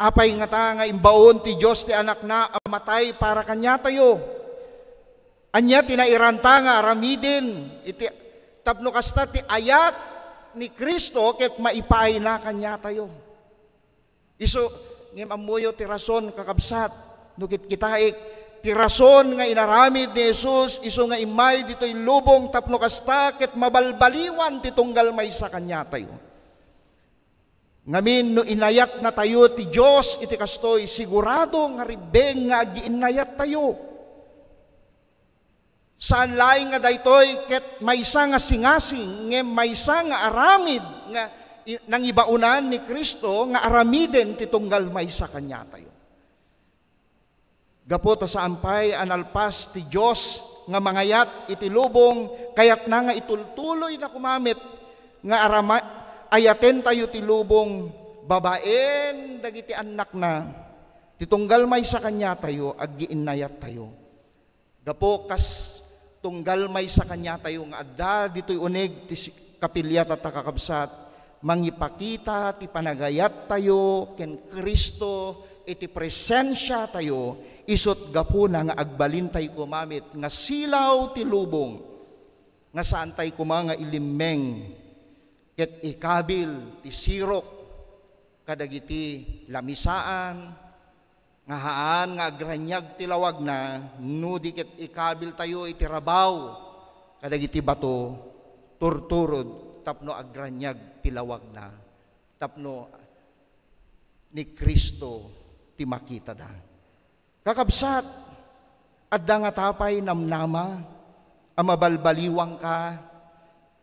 Apay ngata nga imbaon ti Dios ti Anakna a matay para kaniatayo? Ania ti nairanta nga aramiden iti, tapno kasta ti ayat ni Cristo ket maipaayna kaniatayo? Isu, ngem ammoyo ti rason, kakabsat, no kitkitaek, ti rason nga inaramid ni Jesus isu nga immay ditoy lubong tapno kasta ket mabalbaliwan ti tunggal maysa kaniatayo. Ngamin, no inayatnatayo ti Dios iti kastoy, sigurado nga ribbeng nga agiinnayattayo. Saan laeng nga daytoy ket maysa nga singasing, ngem maysa nga aramid nga i-, nangibaonan ni Cristo nga aramiden ti tunggal maysa kaniatayo. Gapu ta saan pay a nalpas ti Dios nga mangayat iti lubong, kayatna nga itultuloyna koma met nga arama-, ayatentayo ti lubong babaen dagiti annakna, ti tunggal maysa kaniatayo, agiinnayattayo. Gapu kas tunggal maysa kaniatayo nga adda ditoy uneg ti si-, kapiliat ta, kakabsat, mangipakita ti panagayattayo ken Cristo iti presensiatayo, isut' gapuna nga agbalintay koma met nga silaw ti lubong, nga saantay koma nga ilimmeng ket ikabil ti sirok kadagiti lamisaan, nga haan nga agraniag ti lawagna, no di ket ikabiltayo iti rabaw kadagiti bato, turturod tapno agraniag ti lawagna, tapno ni Cristo ti makitada. Kakabsat, adda ngata pay namnama a mabalbaliwangka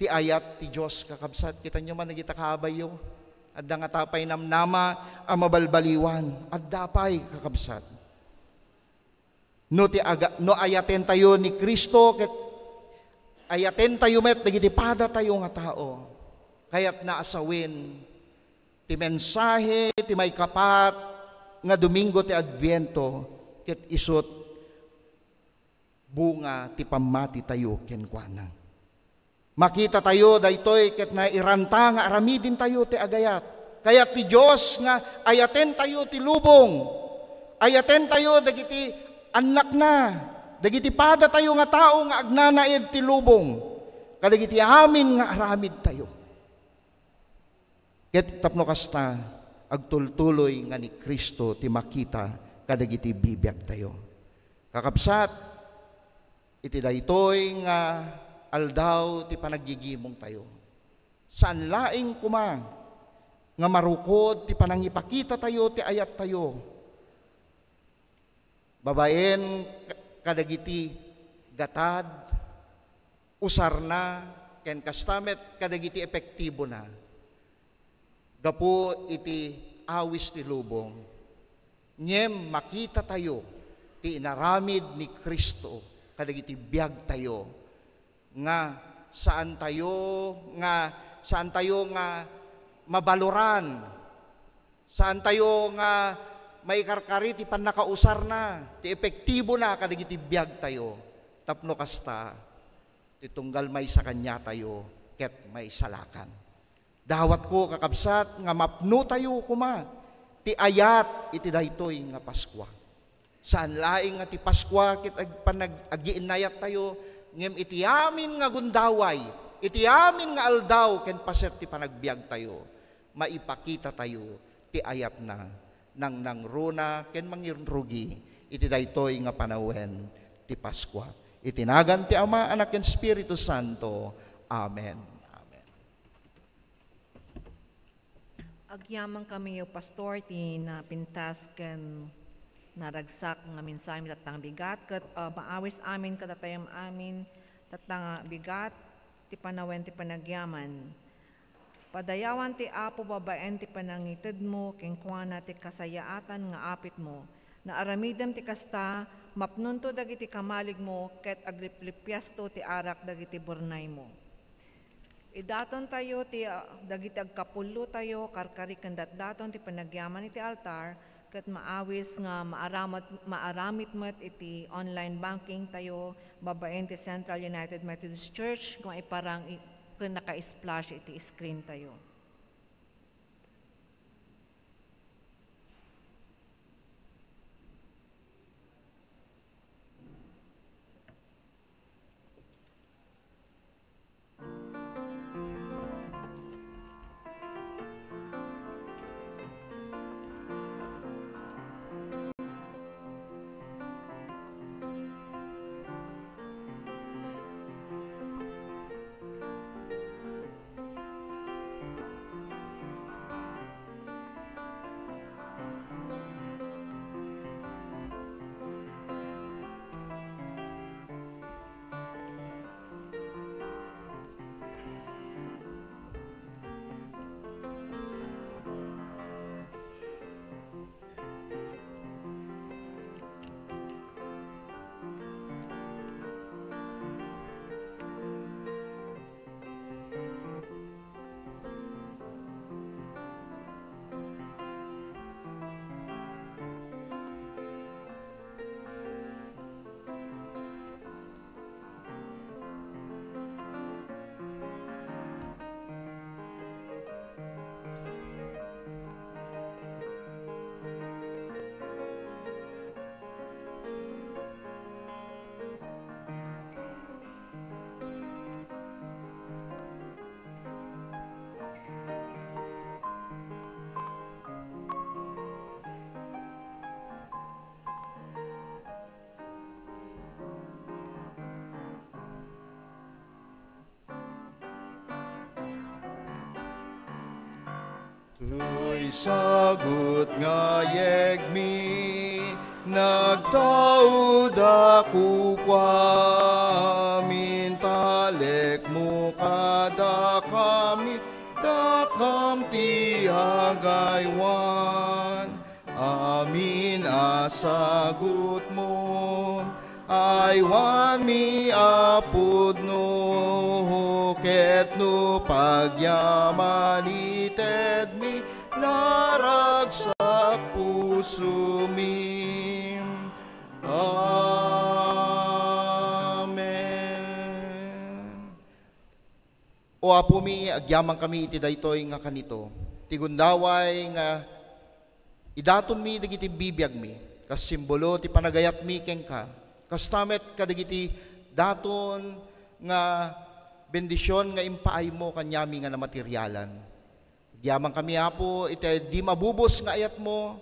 ti ayat ti Dios, kakabsat? Kitanyo man dagita kaabayyo. Adda ngata pay namnama a mabalbaliwan. Adda pay, kakabsat. No ti aga-, no ayatentayo ni Cristo ket ayatentayo met dagiti padatayo nga tao, kayatna a sawen ti mensahe ti maikapat nga Domingo ti Adviento ket isut' bunga ti pammatitayo kenkuana. Makitatayo daytoy ket nairanta nga aramidentayo ti agayat. Kayat ti Dios nga ayatentayo ti lubong. Ayatentayo dagiti annakna, dagiti padatayo nga tao nga agnanaed ti lubong, kadagiti amin nga aramidtayo. Ket tapno kasta, agtultuloy nga ni Cristo ti makita kadagiti bibiagtayo. Kakabsat, iti daytoy nga aldaw ti panaggigimongtayo, saan laeng koma nga marukod ti panangipakitatayo ti ayattayo babaen ka-, kadagiti gatad, usarna, ken kasta met kadagiti epektibona gapu iti awis ti lubong. Ngem makitatayo ti inaramid ni Cristo kadagiti biagtayo nga saantayo nga, saantayo nga mabaloran, saantayo nga maikarkari ti pannakausarna, ti epektibona kadagiti biagtayo. Tapno kasta, ti tunggal maysa kaniatayo ket maisalakan. Dawatko, kakabsat, nga mapnotayo koma ti ayat iti daytoy nga Paskua. Saan laeng nga ti Paskua ket ag-, panag-, agiinnayattayo, ngem iti amin nga gundaway, iti amin nga aldaw ken paset ti panagbiagtayo, maipakitatayo ti ayatna, nangnangruna ken mangirrugi iti daytoy nga panawen ti Paskua. Iti nagan ti Ama, Anak, ken Espiritu Santo. Amen. Amen. Agyamankamiyo, Pastor, ti napintas ken naragsak nga mensahe tatta nga bigat, ket, ah, maawis amin kadatayo amin tatta nga bigat ti panawen ti panagyaman. Padayawan ti Apo babaen ti panangitedmo kenkuana ti kasayaatan nga apitmo. Naaramidem ti kasta, mapnonto dagiti kamaligmo ket agliplipiasto ti arak dagiti burnaymo. Idatontayo ti, ah, dagiti agkapullotayo, karkari ken datdaton ti panagyaman iti altar, ket maawis nga maaramat-, maaramid met iti online bankingtayo babaen ti Central United Methodist Church nga maiparang i-, ken naka-splash iti screentayo. Sagut nga yegmi, nagtauda kukuam, intalekmo kadakami, dakam ti agaywan. Amin a sagutmo, aywanmi a pudno, ket no pagyaman itedmi, naragsak pusomi. Amen. O Apomi, agyamankami iti daytoy nga kanito, ti gundaway nga idatonmi dagiti bibiagmi, kas simbolo ti panagayatmi kenka, kasta met kadagiti daton nga bendision nga impaaymo kaniami nga namaterialan. Agyamankami, Apo, iti di mabubos nga ayatmo,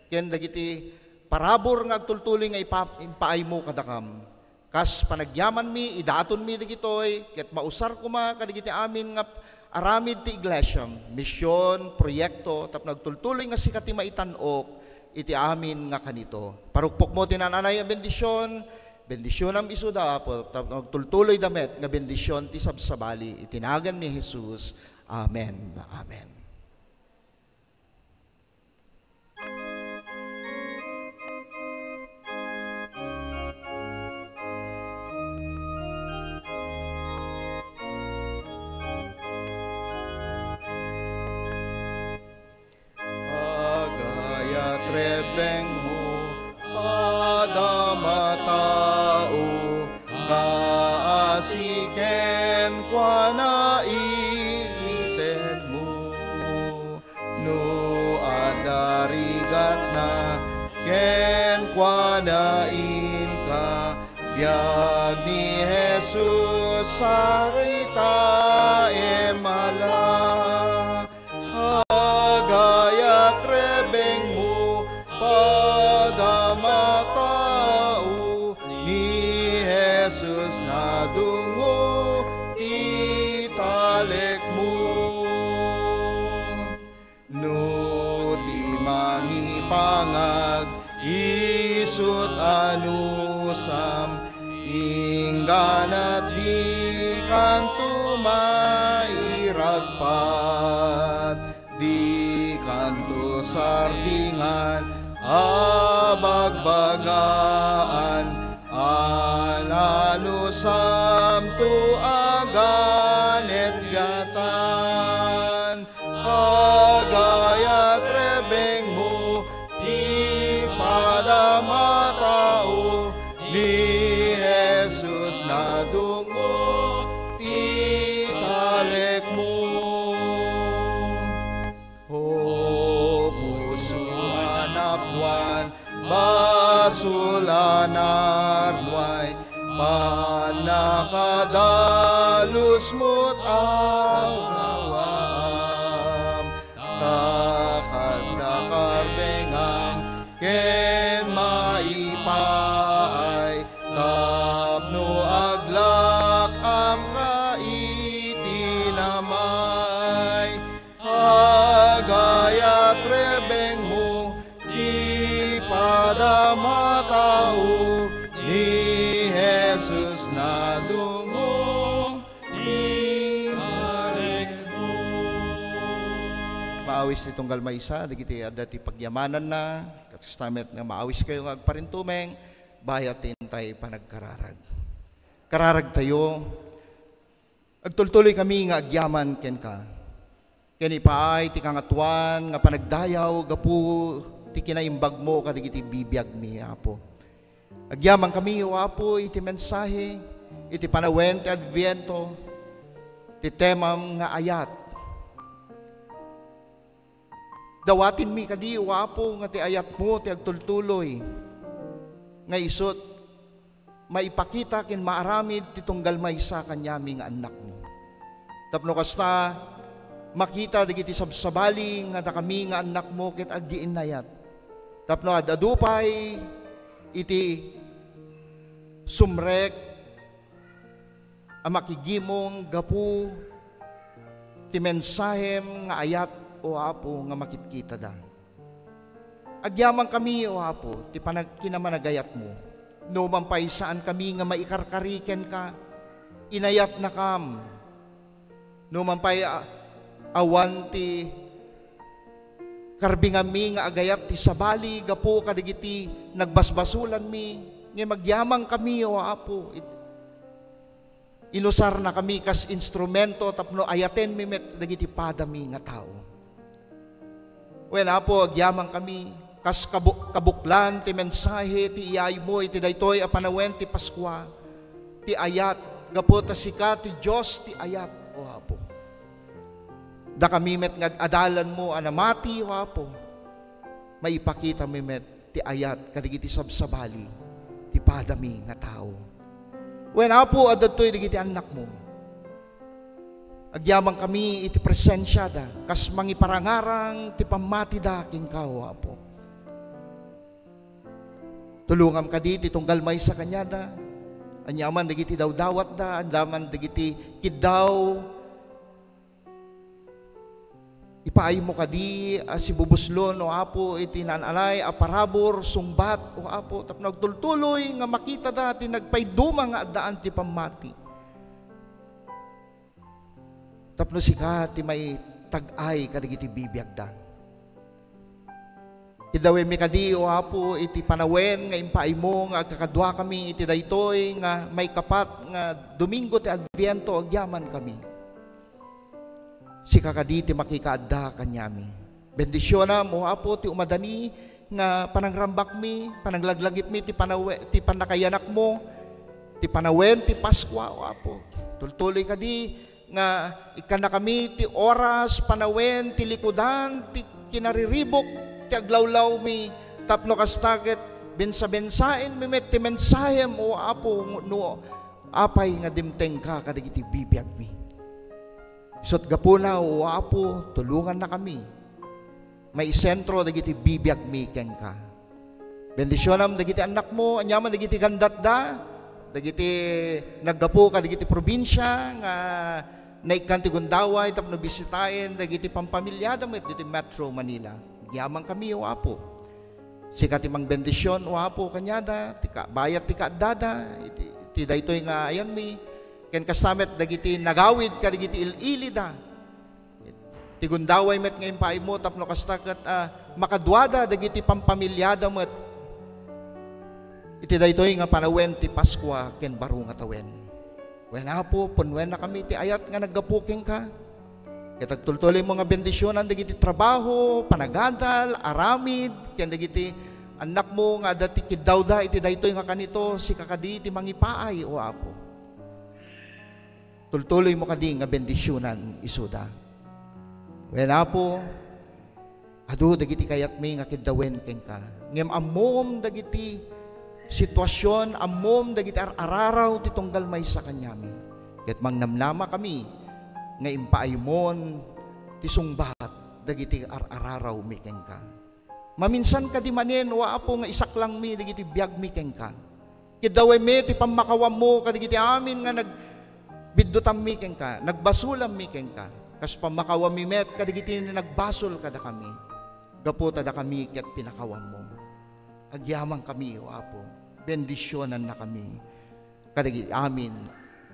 ken dagiti parabur nga agtultuloy nga ipa-, impaaymo kadakam. Kas panagyamanmi, idatonmi dagitoy, ket mausar koma kadagiti amin nga aramid ti iglesia, mision, proyekto, tapno agtultuloy nga sika ti maitan-ok iti amin nga kanito. Parukpokmo ti naan-anay a bendision, bendisionam isuda, Apo, tapno agtultuloyda met nga bendision ti sabsabali. Iti nagan ni Jesus. Amen. Amen. Agayat rebbengmo, padam a tao, kaasi kenkuana itedmo. No adda rigatna, kenkuana inka, biag ni Jesus, saritaem a la. Agayat rebbengmo, padam a tao, ni Jesus nadungo ti talekmo. No ti mangipangag isut anusam, ingganat dikanto mairagpat, dikanto sardingan a bagbagaan, a nanusamto a ganetgatan. Agayat rebbengmo, ti padam a tao, ni Jesus nadungo ti talekmo. O puso a napuan, basol a narnuay, pannakadalusmo ti gawaam. Ta kasla karbengam ken maipaay, tapno aglak-amka iti namay. Agayat rebbengmo, ti padam a tao, ni Jesus nadungo ti talekmo. Maawis ti tunggal maysa dagiti adda ti pagyamananna, kasta met nga maawiskayo nga agparintumeng, bayat ti intay panagkararag. Kararagtayo, agtultuloy kami nga agyaman kenka. Ken ipaay ti kangatoan nga panagdayaw gapu ti kinaimbagmo kadagiti bibiagmi, Apo. Agyamankami, O Apo, iti mensahe, iti panawen ti Adviento, ti temam nga ayat. Dawatenmi kadi, O Apo, nga ti ayatmo ti agtultuloy nga isut' maipakita ken maaramid ti tunggal maysa kaniami nga annakmo. Tapno kasta, makita dagiti sabsabali nga dakami nga annakmo ket agiinnayat. Tapno ad-adu pay iti sumrek a makigimong gapu ti mensahem nga ayat, O Apo, nga makitkitada. Agyamankami, O Apo, ti panag-, kinamanagayatmo. No man pay saankami nga maikarkari kenka, inayatnakam. No man pay, a-, awan ti karbinganmi nga agayat ti sabali gapu kadagiti nagbasbasolanmi, ngem agyamankami, O Apo, it-, inusarnakami kas instrumento tapno ayatenmi met dagiti padami nga tao. Wen, Apo, agyamankami, kas kabu-, kabuklan ti mensahe ti iyaaymo iti daytoy a panawen ti Paskua, ti ayat, gapu ta sika ti Dios ti ayat, O Apo. Dakami met nga ad-adalanmo a namati, O Apo, maipakitami met ti ayat kadagiti sabsabali ti padami nga tao. Wen, Apo, adda ditoy dagiti annakmo. Agyamankami iti presensiada, kas mangiparangarang ti pammatida kenka, O Apo. Tulongam kadi ti tunggal maysa kaniada. Aniaman dagiti dawdawatda, aniaman dagiti kiddaw. Ipaaymo kadi a sibubuslon, O Apo, iti naan-anay a parabur, sungbat, O Apo, tapno agtultuloy nga makitada ti nagpaiduma nga addaan ti pammati. Tapno sika ti maitag-ay kadagiti bibiagda. Kiddawemmi kadi, O Apo, iti panawen nga impaaymo nga agkakaduakami iti daytoy nga maikapat nga Domingo ti Adviento agyamankami. Sika kadi ti makikaadda kaniami. Bendisionam, O Apo, ti umadani nga panangrambakmi, pananglaglagipmi ti panawe-, ti pannakaiyanakmo, ti panawen ti Paskua, O Apo. Tultuloy kadi nga ikkannakami ti oras, panawen, ti likudan, ti kinariribuk, ti aglawlawmi, tapno kasta ket bensabensaenmi met ti mensahem, O Apo, no apay nga dimtengka kadagiti bibiagmi. Isut' gapuna, O Apo, tulongannakami maisentro dagiti bibiagmi kenka. Bendisionam dagiti annakmo, aniaman dagiti gandatda, dagiti naggapu kadagiti probinsia nga naikkan ti gundaway tapno bisitaen dagiti pampamilyada met ditoy Metro Manila. Agyamankami, O Apo. Sika ti mangbendision, O Apo, kaniada, ti ka-, bayat ti kaaddada, iti, iti daytoy nga ayanmi, ken kasta met dagiti nagawid kadagiti il-ilida. Ti gundaway met nga impaaymo tapno kasta ket, ah, makaduada dagiti pampamilyada met iti daytoy nga panawen ti Paskua ken baro nga tawen. Wen, Apo, punnuennakami ti ayat nga naggapu kenka. Ket agtultuloymo nga bendisionan dagiti trabaho, panagadal, aramid, ken dagiti annakmo nga adda ti kiddawda iti daytoy nga kanito, sika kadi ti mangipaay, O Apo. Tultuloymo kadi nga bendisionan isuda. Wen, Apo, adu dagiti kayatmi nga kiddawen kenka. Ngem ammom dagiti situasion, ammom dagiti ar-araraw ti tunggal maysa kaniami. Ket mangnamnama kami nga impaaymon ti sungbat dagiti ar-ararawmi kenka. Maminsan kadi manen, O Apo, nga isaklangmi dagiti biagmi kenka. Kiddawemmi ti pammakawammo kadagiti amin nga nagbiddutammi kenka, nagbasolammi kenka. Kas pammakawammi met kadagiti nagbasol kadakami. Gapu ta dakami ket pinakawammo. Agyamankami, O Apo. Bendisionannakami kadagiti amin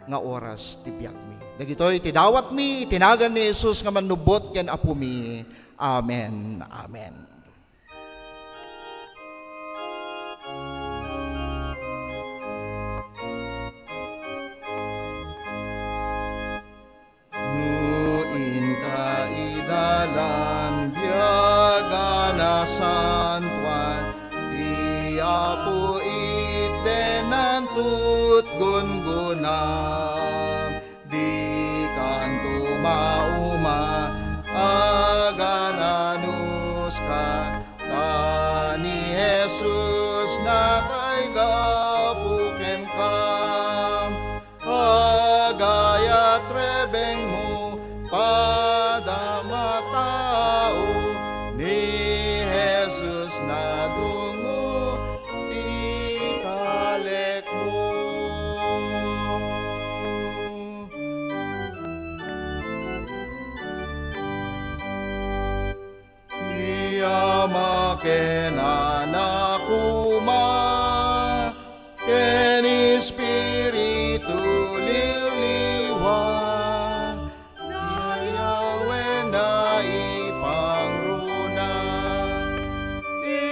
nga oras ti biagmi. Dagitoy ti dawatmi iti nagan ni Jesus nga Mannubbot ken Apomi. Amen. Amen. No inka idalan biag a nasantoan, ti Apo itennanto 't gunggona. Dikanto mauma, agan-anuska, ta ni Jesus natay gapu kenka. Agayat rebengmo, padam a tao, ni Jesus nadungngo ti talekmo. Espiritu liwliwa, ni Yahweh naipangruna ti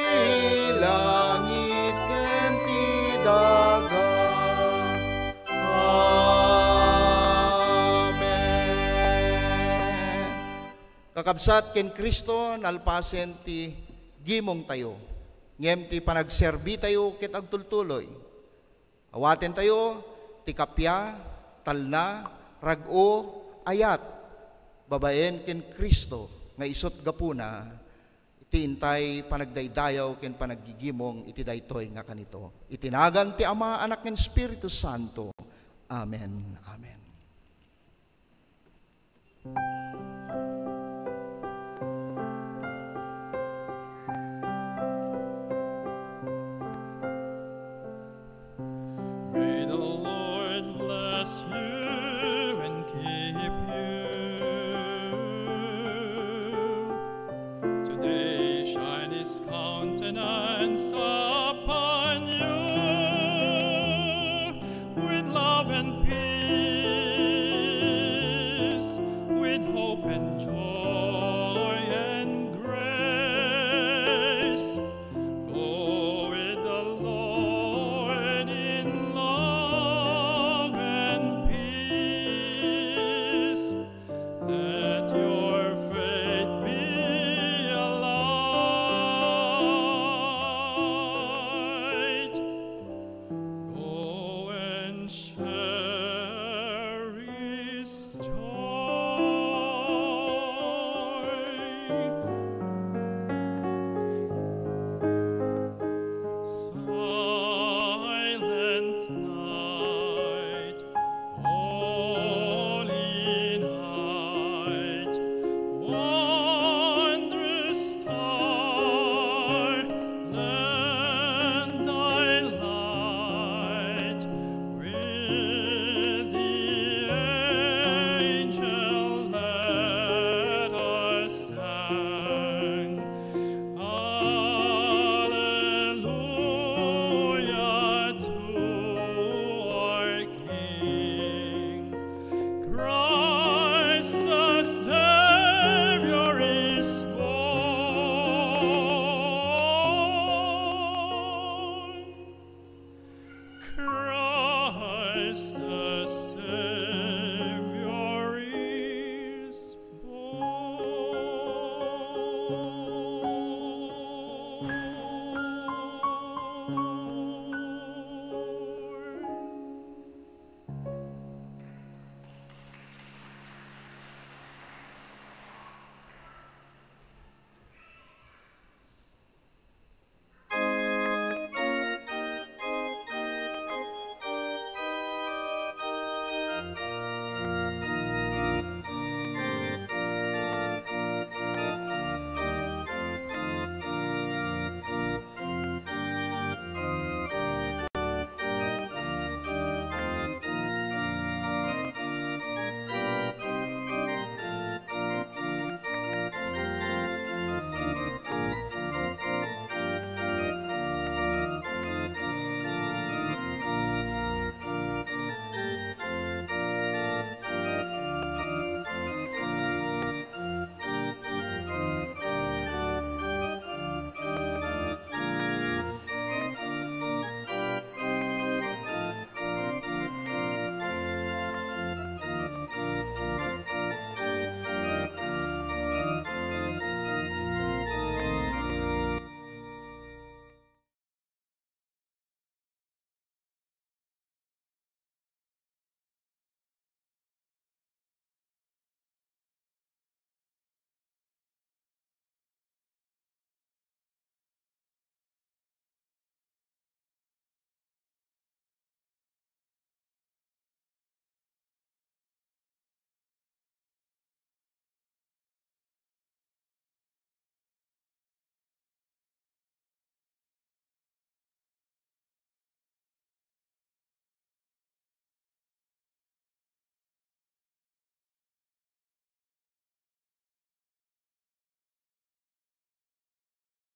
langit ken ti daga. Amen. Kakabsat, ken Cristo nalpasen ti gimongtayo, ngem ti panagserbitayo ket agtultuloy. Awatentayo ti kappia, talna, rag-o, ayat, babaen ken Cristo nga isut' gapuna iti intay panagdaydayaw ken panaggigimong iti daytoy nga kanito. Iti nagan ti Ama, Anak, ken Espiritu Santo. Amen. Amen. May the Lord bless you and keep you. Today shine his countenance upon you with love and peace, with hope and joy and grace. Go with the Lord in love and peace. Let your faith be a light. Go and share his joy. Silent night, holy night, wondrous star, lend thy light. With the angel let us sing. Alleluia to our King. Christ the Savior is born. Christ the Savior